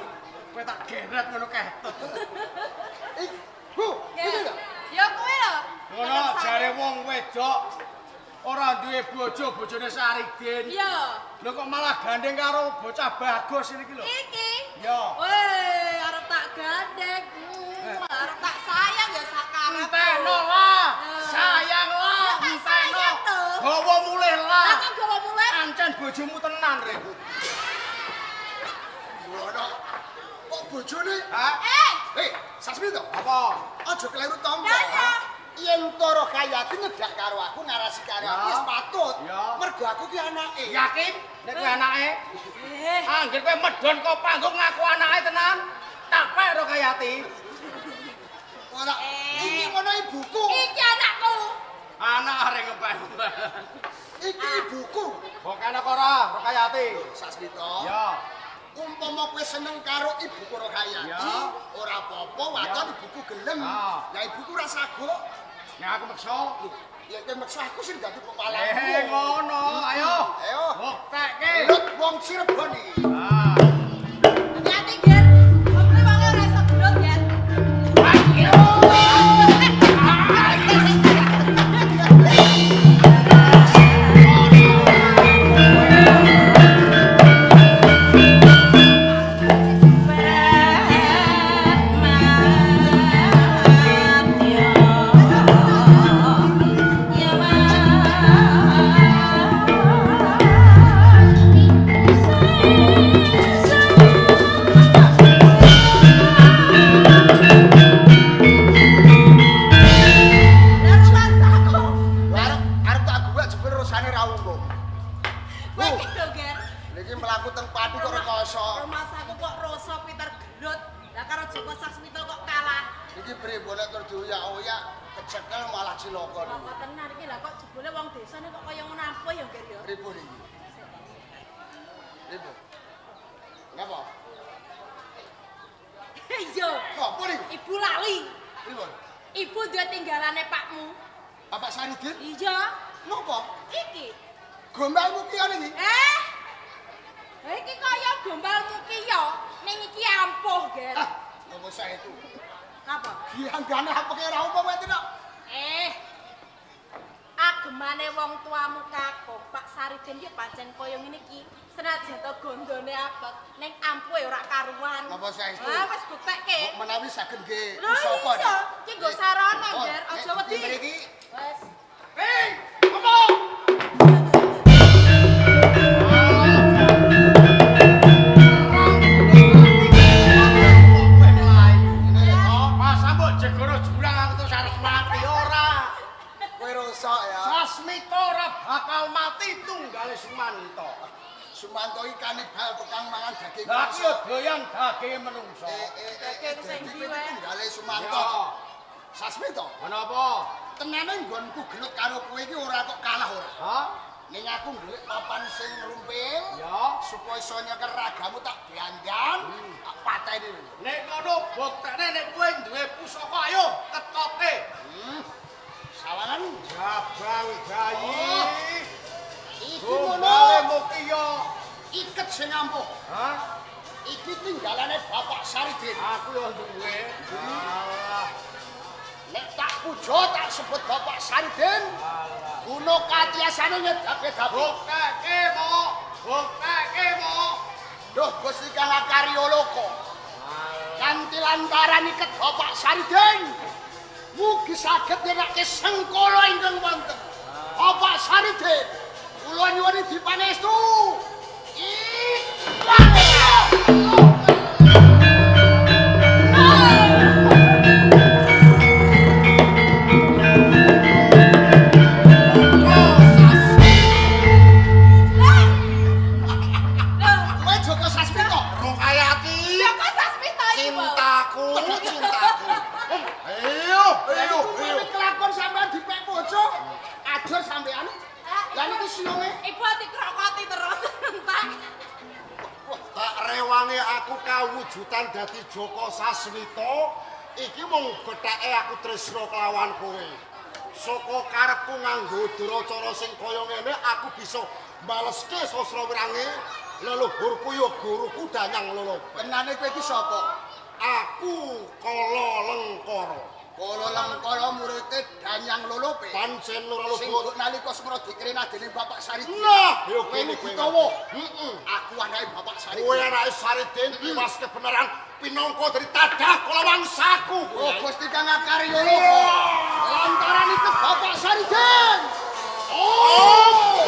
kowe tak geret ngono ketut. Bu, iki lho. Ya kowe lho. Ngono jare wong wedok ora duwe bojo, bojone Saridin. Iya. Lho kok malah gandeng karo bocah bagus iki lho. Iki. Ya. Weh, arep tak gandeng. Arep tak sayang ya sakarepku. Entekno lah, sayang lah, Ya, tak entekno. sayang to. Gawa mulih lah. Lah kok gawa mulih? Ancen bojomu tenan, Rek. Ngono. Kok bojone? Hah? Eh, Hei, Sasmito. Apa? Aja keliru tampa. Lah iya. Yen Toro Kayati nyedak karo aku ngarasi karo aku wis patut. Ya. Mergo aku ki anake. Yakin nek kowe anake? Eh, Angger kowe medhon kok panggung ngaku anake tenan, tak pek Rokayati. Ora iki ngono ibuku. Iki anakku. Anak arek ngepek. Iki ibuku. Kok enak ora Rokayati? Sasmito. Ya. Umpama kowe seneng karo ibuku Rokayati, Ya. ora apa-apa waton ibuku gelem. Ya. Lah ibuku ora saguk. Nek aku meksa. Ya kowe meksa aku sing dadi pepalanmu. Eh ngono, ayo. Ayo. Buktekke. Lut wong Cirebon iki. Ah. Hati-hati, Ger. Wong kuwi wonge ora iso gelut, Ger. Lah rumangsaku. Arep arep tak guwak jebul rusane ra unggung. Kowe iki lho, Ger. Niki mlaku teng pati kok rekoso. Rumangsaku kok rasa pinter gelut. Lah karo Joko Sasmito kok kalah. Niki pripun nek tur dioyak-oyak kecekel malah cilaka niku. Kok tenan iki lah kok jebule wong desa kok kaya ngono ampuh ya, Ger ya. Pripun iki? Pripun? Napa? Iya. Napa niku? Ibu lali. Pripun? Ibu duwe tinggalane pakmu. Bapak Saridin? Iya. Napa? Iki. Gombalmu ki ana iki? Eh. Iki kaya gombalmu ki ya, ning iki ampuh, Ger. Ah, napa saetu? Napa? Dianggane apa ki ora umum wae tok. Eh. Agemane wong tuamu kakung, Pak Saridin ki pancen kaya ngene iki. Senajan to gondone abot, ning ampuhe ora karuan. Napa saestu? Ah, wis buktekke. Menawi saged nggih Lho pusaka. iso, iki nggo sarana, Oh, Ger. Aja nek wedi. Mriki Wis. Hei, ngomong. Masa mbok jegoro jurang aku terus arep mati ora. kowe rusak ya. Sasmito ora bakal mati tunggale Sumanto. Sumanto iki kanibal tukang mangan daging. Lah aku yo doyan daging menungso. Daging sing Dadi ndi wae? tunggale Sumanto. Sasmito, Ana apa? tenane nggonku gelut karo kowe iki ora kok kalah ora. Hah? Ning aku golek papan sing rumpil. Ya. Supaya iso nyeker ragamu tak dandan, tak pateni. Nek ngono buktekne nek kowe duwe pusaka ayo ketoke. Sawangan Jabang bayi. Oh. Iki Gombale ngono mukiya. iket sing ampuh. Hah? Iki tinggalane Bapak Saridin. Aku yo duwe. Alah. Nek tak puja tak sebut Bapak Saridin. Guna katiasane nyedap-edapi. Bukteke, Mo. Bukteke, Mo. Duh Gusti Kang Akarya Loka. Kanthi lantaran iket Bapak Saridin. Mugi saged nyerake sengkala ingkang wonten. Bapak Saridin, kula nyuwun dipanestu. Kowe Joko Sasmito. Rukayati. Joko Sasmito iki, Cintaku, cintaku. Ayo, ayo, ayo. Kelakon sampean dipek bojo, ajur sampean. Lah niki sinonge. Ibu ati krokoti terus entek. Tak rewangi aku kawujudan dadi Joko Sasmito, iki mung betheke aku tresna kelawan kowe. Saka karepku nganggo duracara sing kaya ngene aku bisa mbaleske sastra wirange leluhurku ya guruku Danyang Lolo. Tenane kowe iki sapa? Aku Kala Lengkara. Kala Lengkara murite Danyang Lolope. Pancen ora Sing luput. nalika semana dikirim dening Bapak Saridin. Nah, ya kowe kene kowe. Ditawa. Heeh. Aku anake Bapak Saridin. Kowe anake Saridin tiwas kebenaran pinangka dari tadah kala wangsaku. Oh Gusti Kang Akarya Loka. Lantaran iku Bapak Saridin. Oh,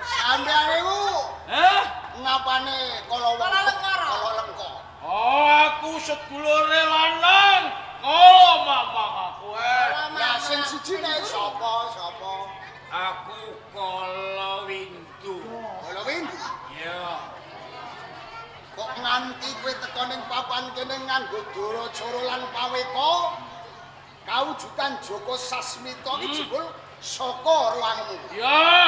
Sampeyan iku Hah? napane kala Kala Lengkara. Kala Lengkara. Oh, aku sedulure lanang. Kala mamang aku. Lah sing siji kae sapa? Sapa? Aku Kala Windu. Kala Windu. Ya. Kok nganti kowe teko ning papan kene nganggo dara-cara lan paweka? Kawujudan Joko Sasmito iki jebul saka ruangmu. Ya,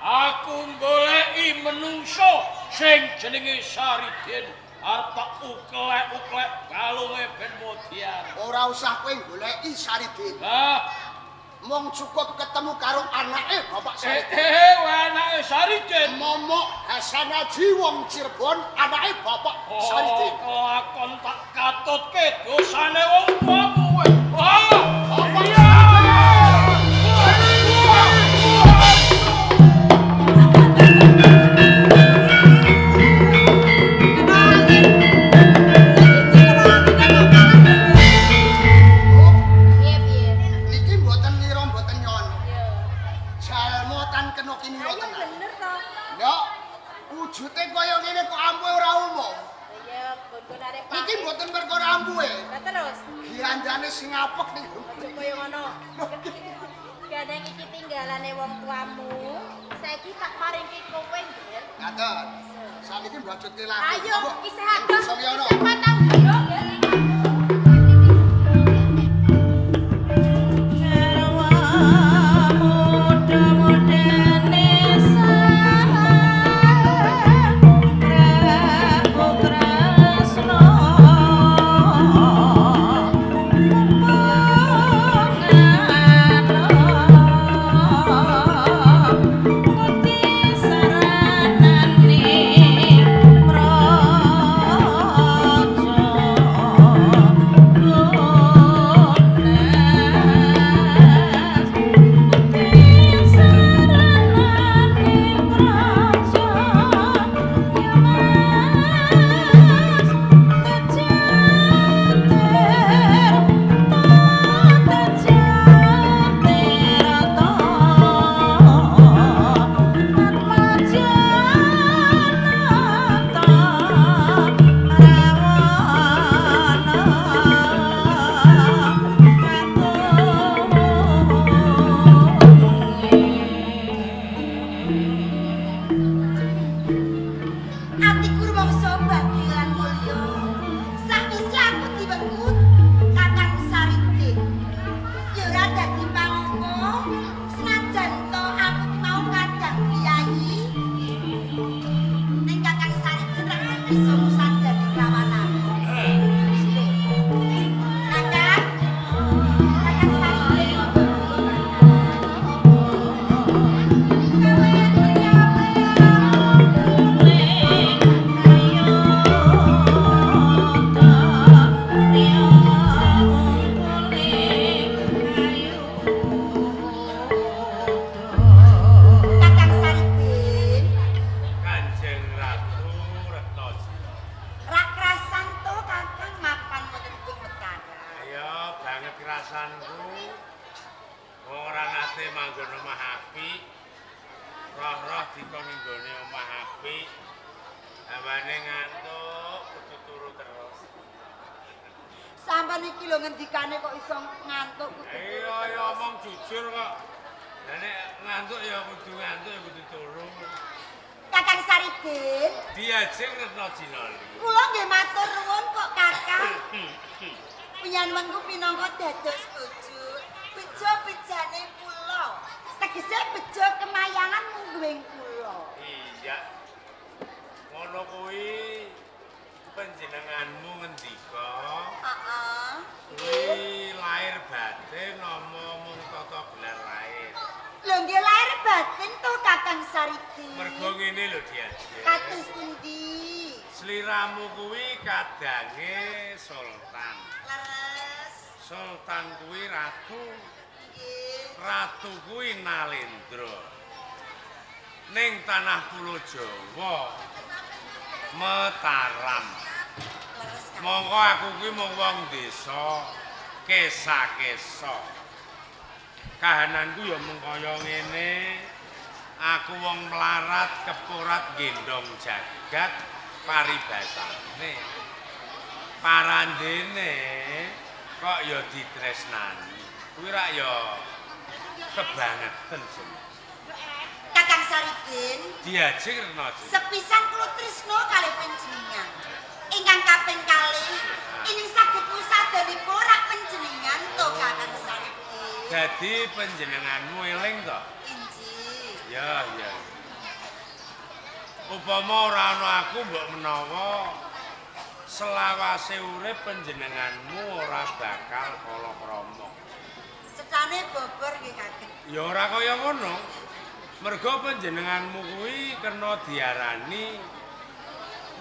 aku goleki menungso sing jenenge Saridin. Arep tak uklek-uklek balunge ben modiar. Ora usah kowe goleki Saridin. Lah, Mung cukup ketemu karo anake Bapak Saridin. Anake Saridin. Momok Hasan Haji wong Cirebon, anake Bapak Saridin. Oh, kelakon tak katutke dosane wong tuamu kowe. Wah, Bapak iya. Piye-piye? Niki mboten ngira mboten nyono. Yo. Jalma tan kena kinira Ayo tenan. bener to. Ndok, wujute kaya ngene kok ampuhe ora umum. Iya, nggon-nggonane Pak. Niki mboten perkara ampuhe. Lah terus, Girandane sing apek niku. aja kaya ngono. Gandeng iki tinggalane wong tuamu. Saiki tak maringke kowe, Ngger. Ngaten. Saniki mbajutke lagu. Ayo, isih adoh. Sampeyan. Isih patang dino, Ngger. Praja. bisa musadani kelawan aku. Kakang, Kakang Saridin. Kakang Saridin, Kanjeng Ratu Retno Jina. rak krasan to Kakang mapan wonten ing Mataram. Ayo banget krasanku. Wong ora nate manggon omah apik. Roh-roh dikon nggone omah apik. Hawane ngantuk kudu turu terus. Sampeyan iki lho ngendikane kok iso ngantuk kudu turu Iya ya terus. omong jujur kok. Lah nek ngantuk ya kudu ngantuk ya kudu turu. Kakang Saridin, Diajeng Retno Jina. kula nggih matur nuwun kok Kakang. Pinyanwengku pinangka dados bojo, bejo bejane kula. Tegese bejo kemayangan mungguing kula. Iya. Ngono kuwi panjenenganmu ngendika Heeh. kuwi lahir batin nama mung tata gelar lahir. Lho nggih lahir batin to Kakang Saridin. Mergo ngene lho Diajeng. Kados pundi? Sliramu kuwi kadange sultan. Leres. Sultan kuwi ratu, Nggih. ratu kuwi Nalendra. Ning tanah Pulo Jawa Mataram. Leres Kakang. Mongko aku kuwi mung wong desa kesa-kesa. Kahananku ya mung kaya ngene. Aku wong melarat keporat gendong jagat paribasane. Parandene kok ya ditresnani. Kuwi rak ya kebangetan sih. Kakang Saridin, Diajeng Retno Jina. sepisan kula tresna kalih panjenengan. Ingkang kaping kalih, ingin saged ngusadani kula rak panjenengan to Kakang Saridin. Dadi panjenenganmu eling to? Injih. Ya, ya. Upama ora ana aku mbok menawa selawase urip panjenenganmu ora bakal kala krama. Cetane bobor nggih Kakang. Ya ora kaya ngono. Mergo panjenenganmu kuwi kena diarani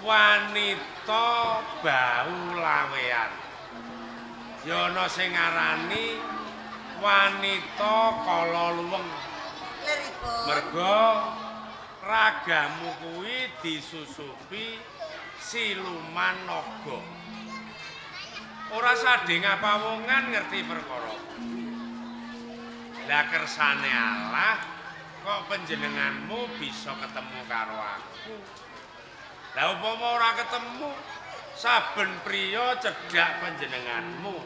wanita bau lawean. Ya ana sing ngarani wanita kala luweng. Leripun. Mergo ragamu kuwi disusupi siluman naga. Ora sadhe ngapawongan ngerti perkara. Lah kersane Allah kok panjenenganmu bisa ketemu karo aku. Lah upama ora ketemu, saben priya cedhak panjenenganmu.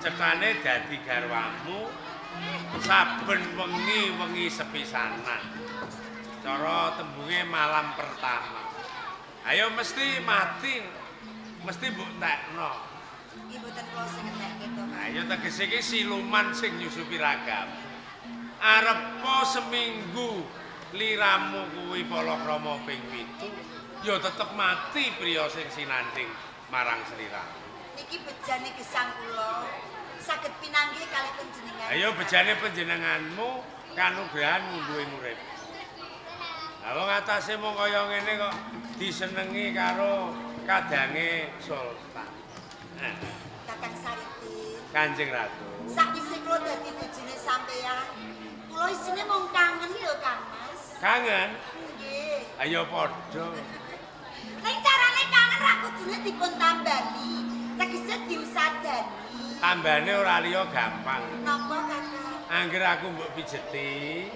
Cetane dadi garwamu saben wengi-wengi sepisanan. Cara tembunge malam pertama. Ayo mesti mati. Mesti mbok tekno. Nggih mboten kula sing ngetekke to. Ayo tegese iki siluman sing nyusupi ragam. Arepa seminggu liramu kuwi palakrama ping 7, ya tetep mati priya sing sinanding marang sliramu. Niki bejane gesang kula. Saged pinanggih kalih panjenengan. Ayo bejane panjenenganmu kanugrahan ngungguhe urip. Lah wong atase mung kaya ngene kok disenengi karo kadange sultan. Kakang Saridin. Kanjeng Ratu. Sakwise kula dadi bojone sampeyan, kula isine mung kangen lho Kang Mas. Kangen? Nggih. Ayo padha. Ning carane kangen ra kudune dipun tambani, tegese diusadani. Tambane ora liya gampang. Napa Kakang? Angger aku mbok pijeti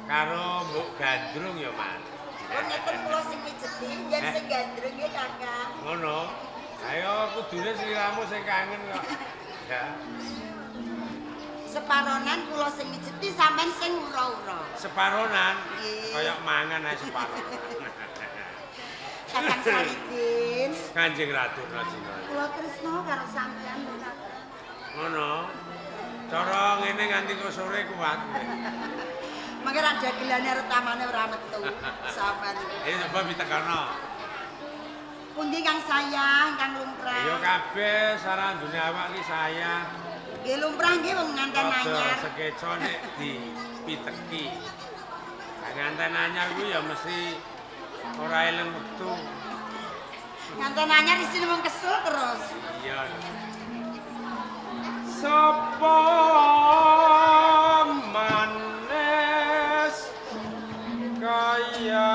karo mbok gandrung ya, Mas. Oh ngeten kula sing pijeti, yen sing gandrung nggih Kakang. Ngono. Ayo kudune sliramu sing kangen kok. Ya. Separonan kula sing mijeti sampean sing ura-ura. Separonan. Nggih. Kaya mangan ae separonan. Kakang Saridin, Kanjeng Ratu Rajina. kula tresna karo sampean lho Kakang. Ngono. Cara ngene nganti kok sore kuat. Mangke ra dagelane retamane ora metu sampean iki. Ayo coba pitekono. Pundi kang sayang, kang lumrah? Ya kabeh sarandune awak iki sayang. Nggih lumrah nggih wong nganten anyar. Sekeca nek dipiteki. Nganten anyar kuwi ya mesti ora eling wektu. Nganten anyar isine wong kesel terus. Iya. Sapa manis kaya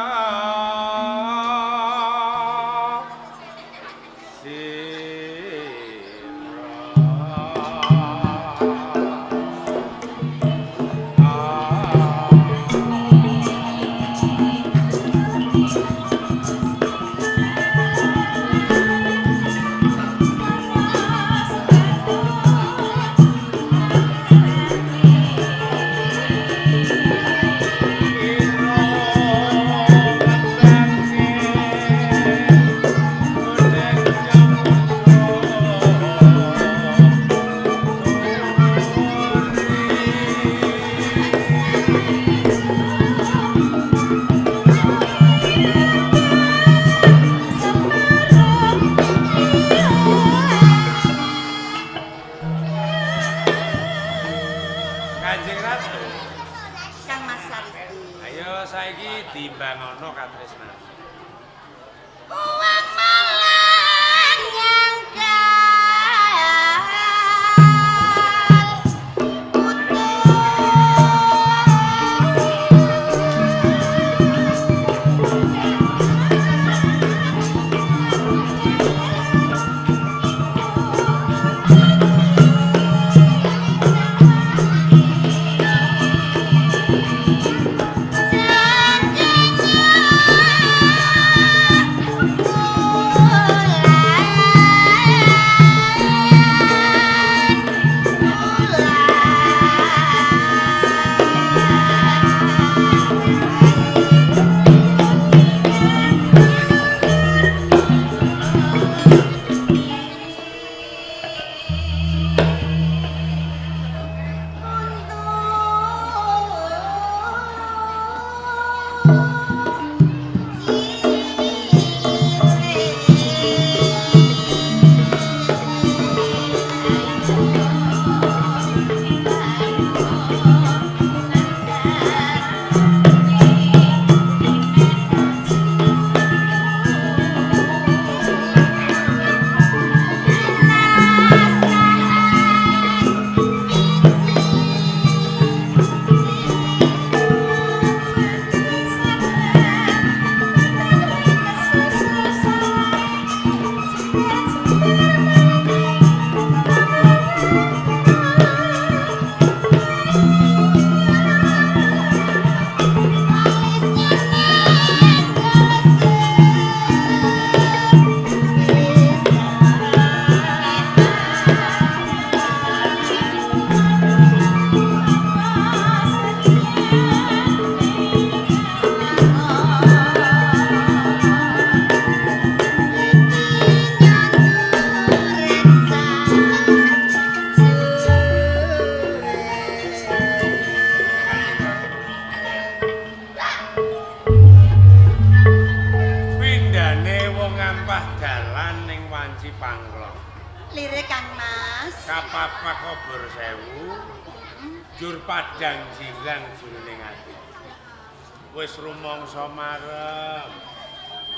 wis rumangsa marem,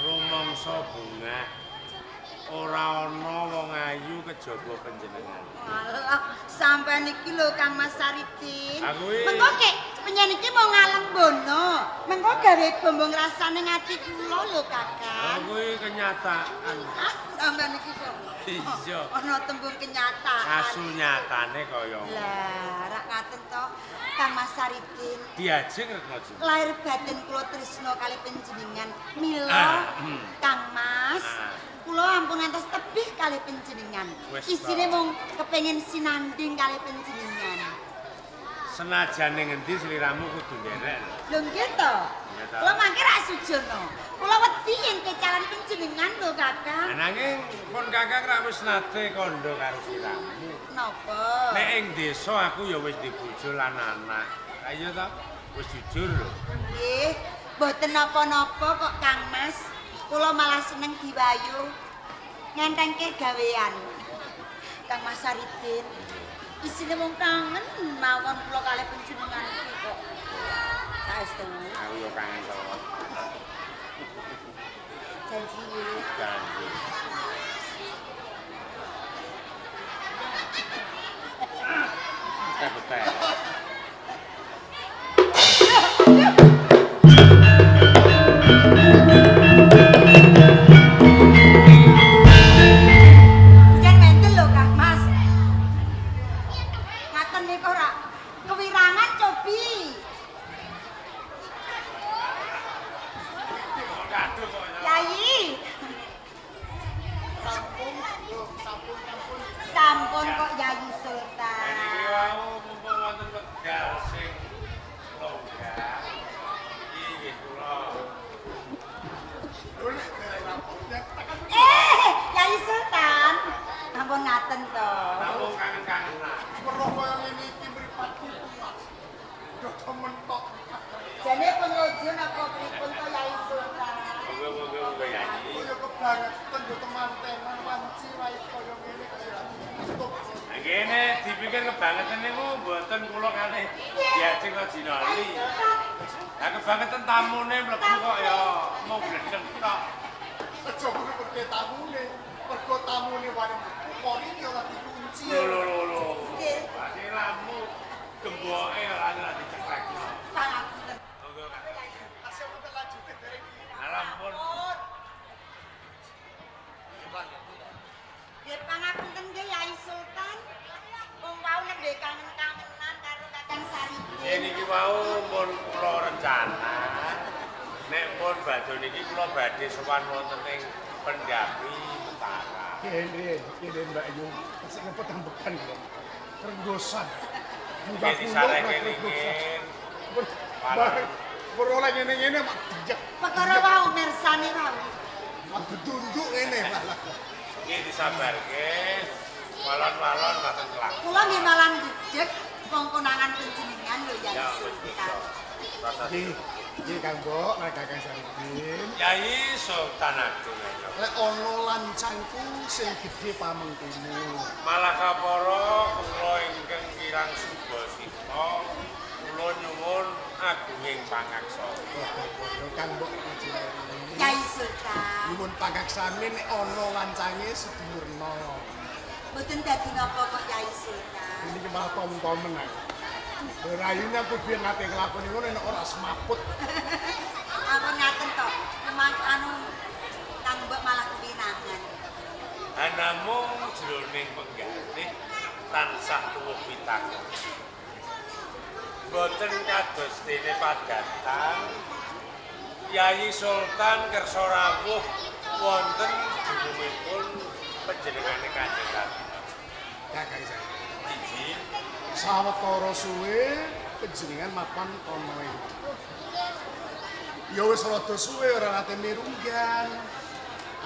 rumangsa bungah, ora ana wong ayu kejaba panjenengan. Alah, sampean iki lho Kang Mas Saridin. Mengko kek penyen iki mau ngalembono, mengko gawe bombong rasane ati kula lho Kakang. Kuwi kenyataan. Ah, sampean iki kok. Iya. Ana tembung kenyataan. Kasunyatane kaya ngono. Lah, rak ngaten to Kang Mas Saridin. Diajeng Retno Jumbo. Lahir batin kula tresna kali panjenengan. Mila Kang Mas, kula ampun ngantos tebih kali panjenengan. Isine mung kepengin sinanding kali panjenengan. Senajan ning endi sliramu kudu nderek. Lho nggih to. Kula mangke rak sujono. Kula wedi yen kecalan panjenengan lho Kakang. Nanging pun Kakang rak wis nate kandha karo sliramu. Napa? Nek ing desa aku ya wis dibojo lan anak. Ayo to, wis jujur lho. Nggih, mboten napa-napa kok Kang Mas. Kula malah seneng diwayu. Ngentengke gawean. Kang Mas Saridin, isine mung kangen mawon kula kalih panjenengan iki kok. Saestu. Aku yo kangen to. Janji. Janji. Betul. Jan mentel lho Kang Mas. Ngaten niku ora kewirangan cobi. Yai. Sampun kok Yayi Sultan. Niki wau mumpung wonten wekdal sing longgar. Iki nggih kula. Yayi Sultan. Ampun ngaten to. Namung kangen-kangenan. Weruh kaya ngene iki mripatku puas. Dodo mentok. Jane pun rojo napa pripun to Yayi Sultan? Monggo-monggo monggo Yayi. Kaya kebangetan yo temantenan wanci wae kaya ngene kaya tutup. Lah ngene dipikir kebangetan niku mboten kula kalih Diajeng Rajinali. Lah kebangetan tamune mlebu kok ya mung glendheng tok. Aja kuwi mergo tamune, mergo tamune wani mlebu korine ora dikunci. Lho lho lho lho. Nggih. Berarti lamu gemboke ora ora dicekrek. Pangapunten. Monggo Kak. Tasih wonten lanjute dereng iki. Ampun. Nggih pangapunten nggih Yayi Sultan. Wong wau nembe kangen-kangenan karo Kakang Saridin. Nggih niki wau pun kula rencana. Nek pun badhe niki kula badhe sowan wonten ing Pendapi Mataram. Kene, kene Mbak Yu, tasih ngepet ambekan kula. Krenggosan. Nggih disareke riyin. Weruh oleh ngene-ngene mak dijek. Perkara wau mirsani wau. Mak bedunduk ngene malah. Nggih disabarke. Walon-walon mboten kelak. Kula nggih malah ndedek wong konangan panjenengan lho Yayi Ya wis Sultan. Nggih, nggih Kang Mbok, nek Kakang Saridin. Yayi Sultan Agung. Lek ana lancangku sing gedhe pamengkumu. Malah kapara kula ingkang kirang subasita, kula nyuwun agunging pangaksa. Padha Kang Mbok Rajinali. Yayi Sultan. Nyuwun pangaksane nek ana lancange sedulurna. Mboten dadi napa kok Yayi Sultan. Ini malah tom-tomen aku. Rayune aku biyen nate nglakoni ngono nek ora semaput. Ampun ngaten to. Memang anu Kang Mbok malah kewinangan. Anamung jroning penggalih tansah tuwuh pitakon. Boten kados dene padatan Yayi Sultan kersa rawuh wonten dunungipun panjenengane Kanjeng Ratu. Kakang saya. Iji Sawetara suwe panjenengan mapan ana ing. Ya wis rada suwe ora nate mirunggan.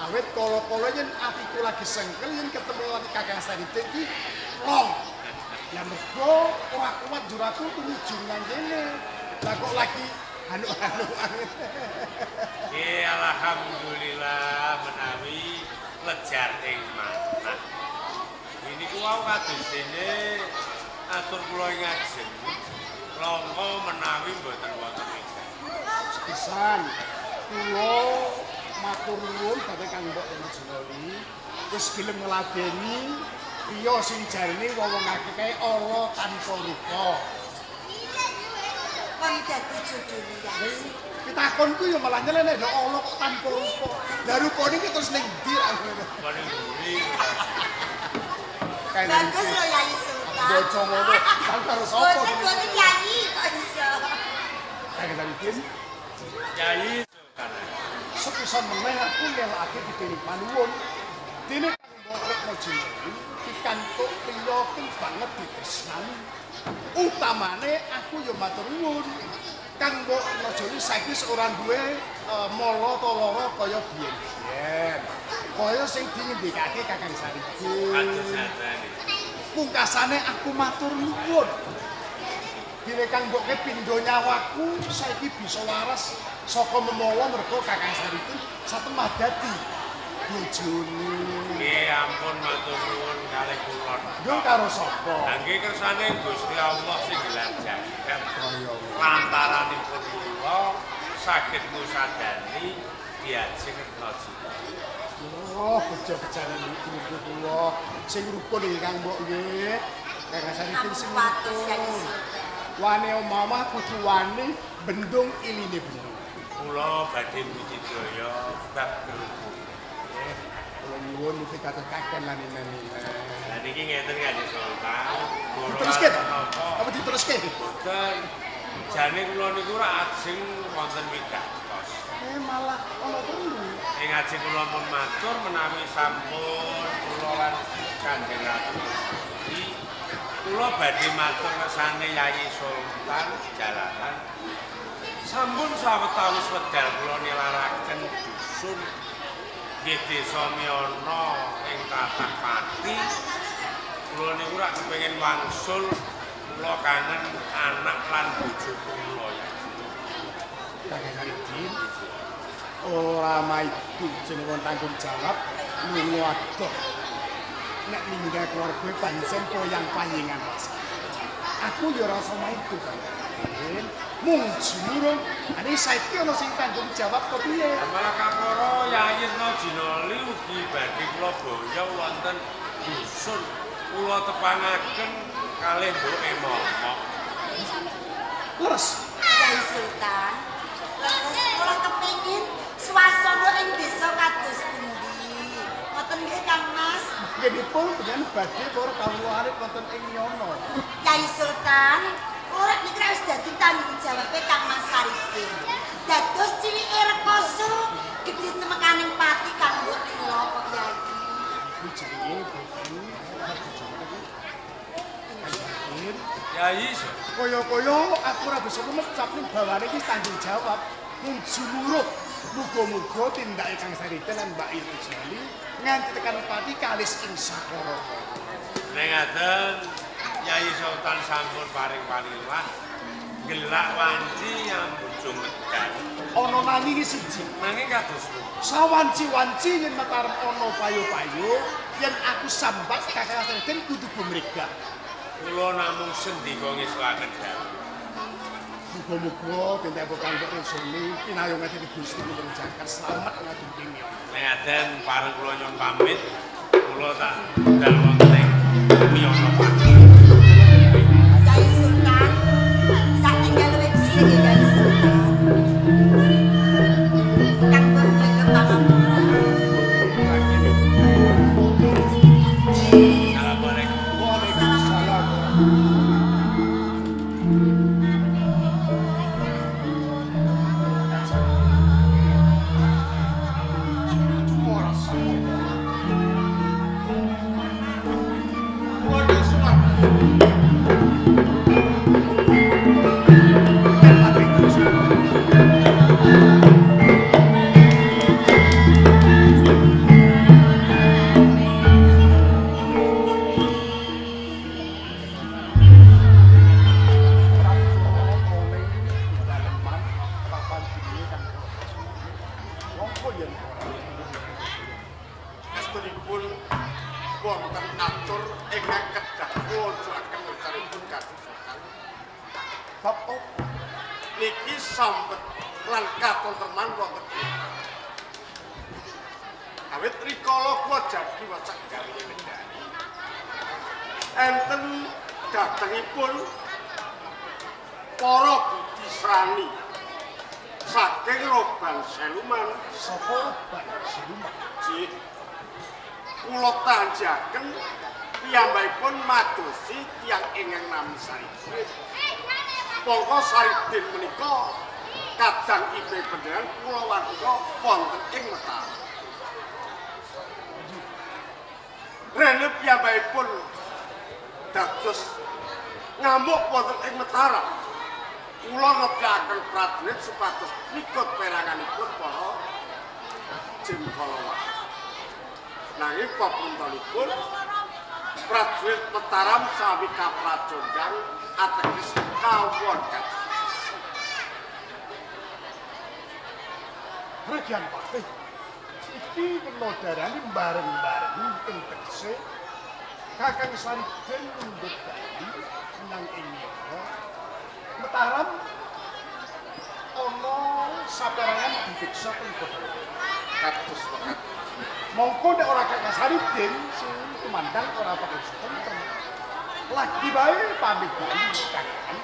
Awit kala-kala yen atiku lagi sengkel yen ketemu lagi Kakang Saridin iki long. Lah mergo ora kuat njur aku tumuju nang kene. Lah kok lagi hanuk-hanukan. Nggih alhamdulillah menawi lejar ing manah. Niku wau kados dene atur kula ing ngajeng langka menawi mboten wonten ingkang. Sepisan kula matur nuwun dhateng Kang Mbok Rajinali wis gelem ngladeni priya sing jarene wong akeh kae ala tanpa rupa. Kon dadi jodhone Yayi. Pitakonku ya malah nyeleneh lho ala kok tanpa rupa. Lah rupane iki terus ning ndi ra ngono. Kene mburi. Bagus lho Yayi Sultan. Bocah ngono, kan karo sapa? Boten boten Yayi kok iso. Kakang Saridin Yayi Sultan. Sepisan meneh aku ngelakake didene panuwun. Dene Kang Mbok Retno Jinali pikantuk priya kang banget ditresnani. Utamane aku ya matur nuwun. Kang Mbok Retno Jinali saiki wis ora duwe mala ta lara kaya biyen-biyen. Kaya sing dingendikake Kakang Saridin. Kados ngateni. Pungkasane aku matur nuwun. Dene Kang Mboke pindho nyawaku saiki bisa waras Saka memawa merga Kakang Saridin satemah dadi bojone. Nggih ampun matur nuwun kalih kula. Yo karo sapa? Lah nggih kersane Gusti Allah sing gelar jagat. Lantaranipun kula saged ngusadani diajeng Retna Jina. Oh, bejo-bejane iki kula sing rukun iki Kang Mbok nggih. Kakang Saridin sing rukun. Wane omah kudu wani bendung iline bendung. Kula badhe budidaya bab kerupuk. Kula nyuwun mugi kados kaken lan inen-inen. Lah niki ngeten Kanjeng Sultan. Diteruske to? Apa diteruske? Boten. Jane kula niku ora ajeng wonten wigatos. Malah ana perlu. Ing ajeng kula pun matur menawi sampun kula lan Kanjeng Ratu iki kula badhe matur kersane Yayi Sultan jalaran. Sampun sawetawis wekdal kula nilaraken dusun nggih desa Miana ing tlatah Pati. Kula niku rak kepengin wangsul, kula kangen anak lan bojo kula ya. Kakang Saridin ora maidu jeneng tanggung jawab lunga adoh. Nek ninggal keluarga pancen poyang payingan rasa. Aku ya ora iso maidu Kang. Mung jumurung, ane saiki ana sing tanggung jawab kepiye? Malah kapara Yayi Retna Jinali ugi badhe kula boyong wonten dusun kula tepangaken kalih mboke momok. Leres. Kyai Sultan, leres kula kepengin swasana ing desa kados pundi. Ngoten nggih Kang Mas. Nggih pun dengan badhe para kawula arep wonten ing Miana. Kyai Sultan, ora niki wis dadi tanggung jawabe Kang Mas Saridin. Dados cilike rekoso gedhe temekaning pati kanggo lila kok Yai. Kuwi jenenge boten Yai kaya-kaya aku ora bisa mecap ning bawane iki tanggung jawab. Mung jumuruh muga-muga tindake Kang Saridin lan Mbak Irma Jali nganti tekan pati kalis ing sakara. Ning ngaten Yayi Sultan sampun paring palilah gelak wanci nyambujung medal. Ana nanging siji. Nanging kados pundi? Sawanci-wanci yen Mataram ana payu-payu, yen aku sambat Kakang Saridin kudu gumregah. Kula namung sendika ngestuaken dawuh. Muga-muga tindake Kang Rusuli pinayung dening Gusti Ulun Jagat slamet ngadheping ya. Nek ngaten pareng kula nyuwun pamit, kula tak budal wonten ing Miana Pati. Kyai Sultan, sak tinggal luwih dhisik nggih Kyai Sultan. Kang Mbok nyuwun pangapura. Assalamualaikum. Waalaikumsalam. Estunipun wonten atur ingkang kedah kula uculaken ngersanipun Kanjeng Sultan. Bab apa? Niki sambet lan katentreman wonten ing awit rikala kula jadi wacak gawe medali. Enten datengipun para budisrani saking Roban Seluman. Sapa Roban Seluman? Nggih. Kula tanjaken piyambakipun madosi tiyang ingkang nami Saridin. Mongko Saridin menika kadang ipe panjenengan kula warga wonten ing Mataram. Rene piyambakipun dados ngamuk wonten ing Mataram. Kula ngebyakaken prajurit supados mikut peranganipun para Jengkalawa. Nanging papuntenipun prajurit Mataram sami kaprajondang ateges kawon kados. Regian Patih. Iki kena darani bareng-bareng ing tegese Kakang Sariden mundhut bali nang ing Yara. Mataram ana saperangan dipiksa teng Bathara. Kados wekat. Mongko nek ora Kakang Sariden sing tumandang ora bakal tentrem. Lagi bae pamit bali Kakang.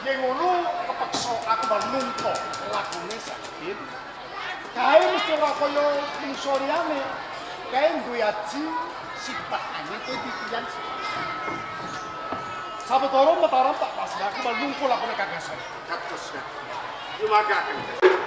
Yen ngono kepeksa aku bakal nungko lakune Sariden. Kae mesti ora kaya mungsu liyane. Kae duwe aji sifat angin titian. Sawetara Mataram tak pasrah aku bakal nungko lakune Kakang Sariden. Kados wekat. Nyumagaken.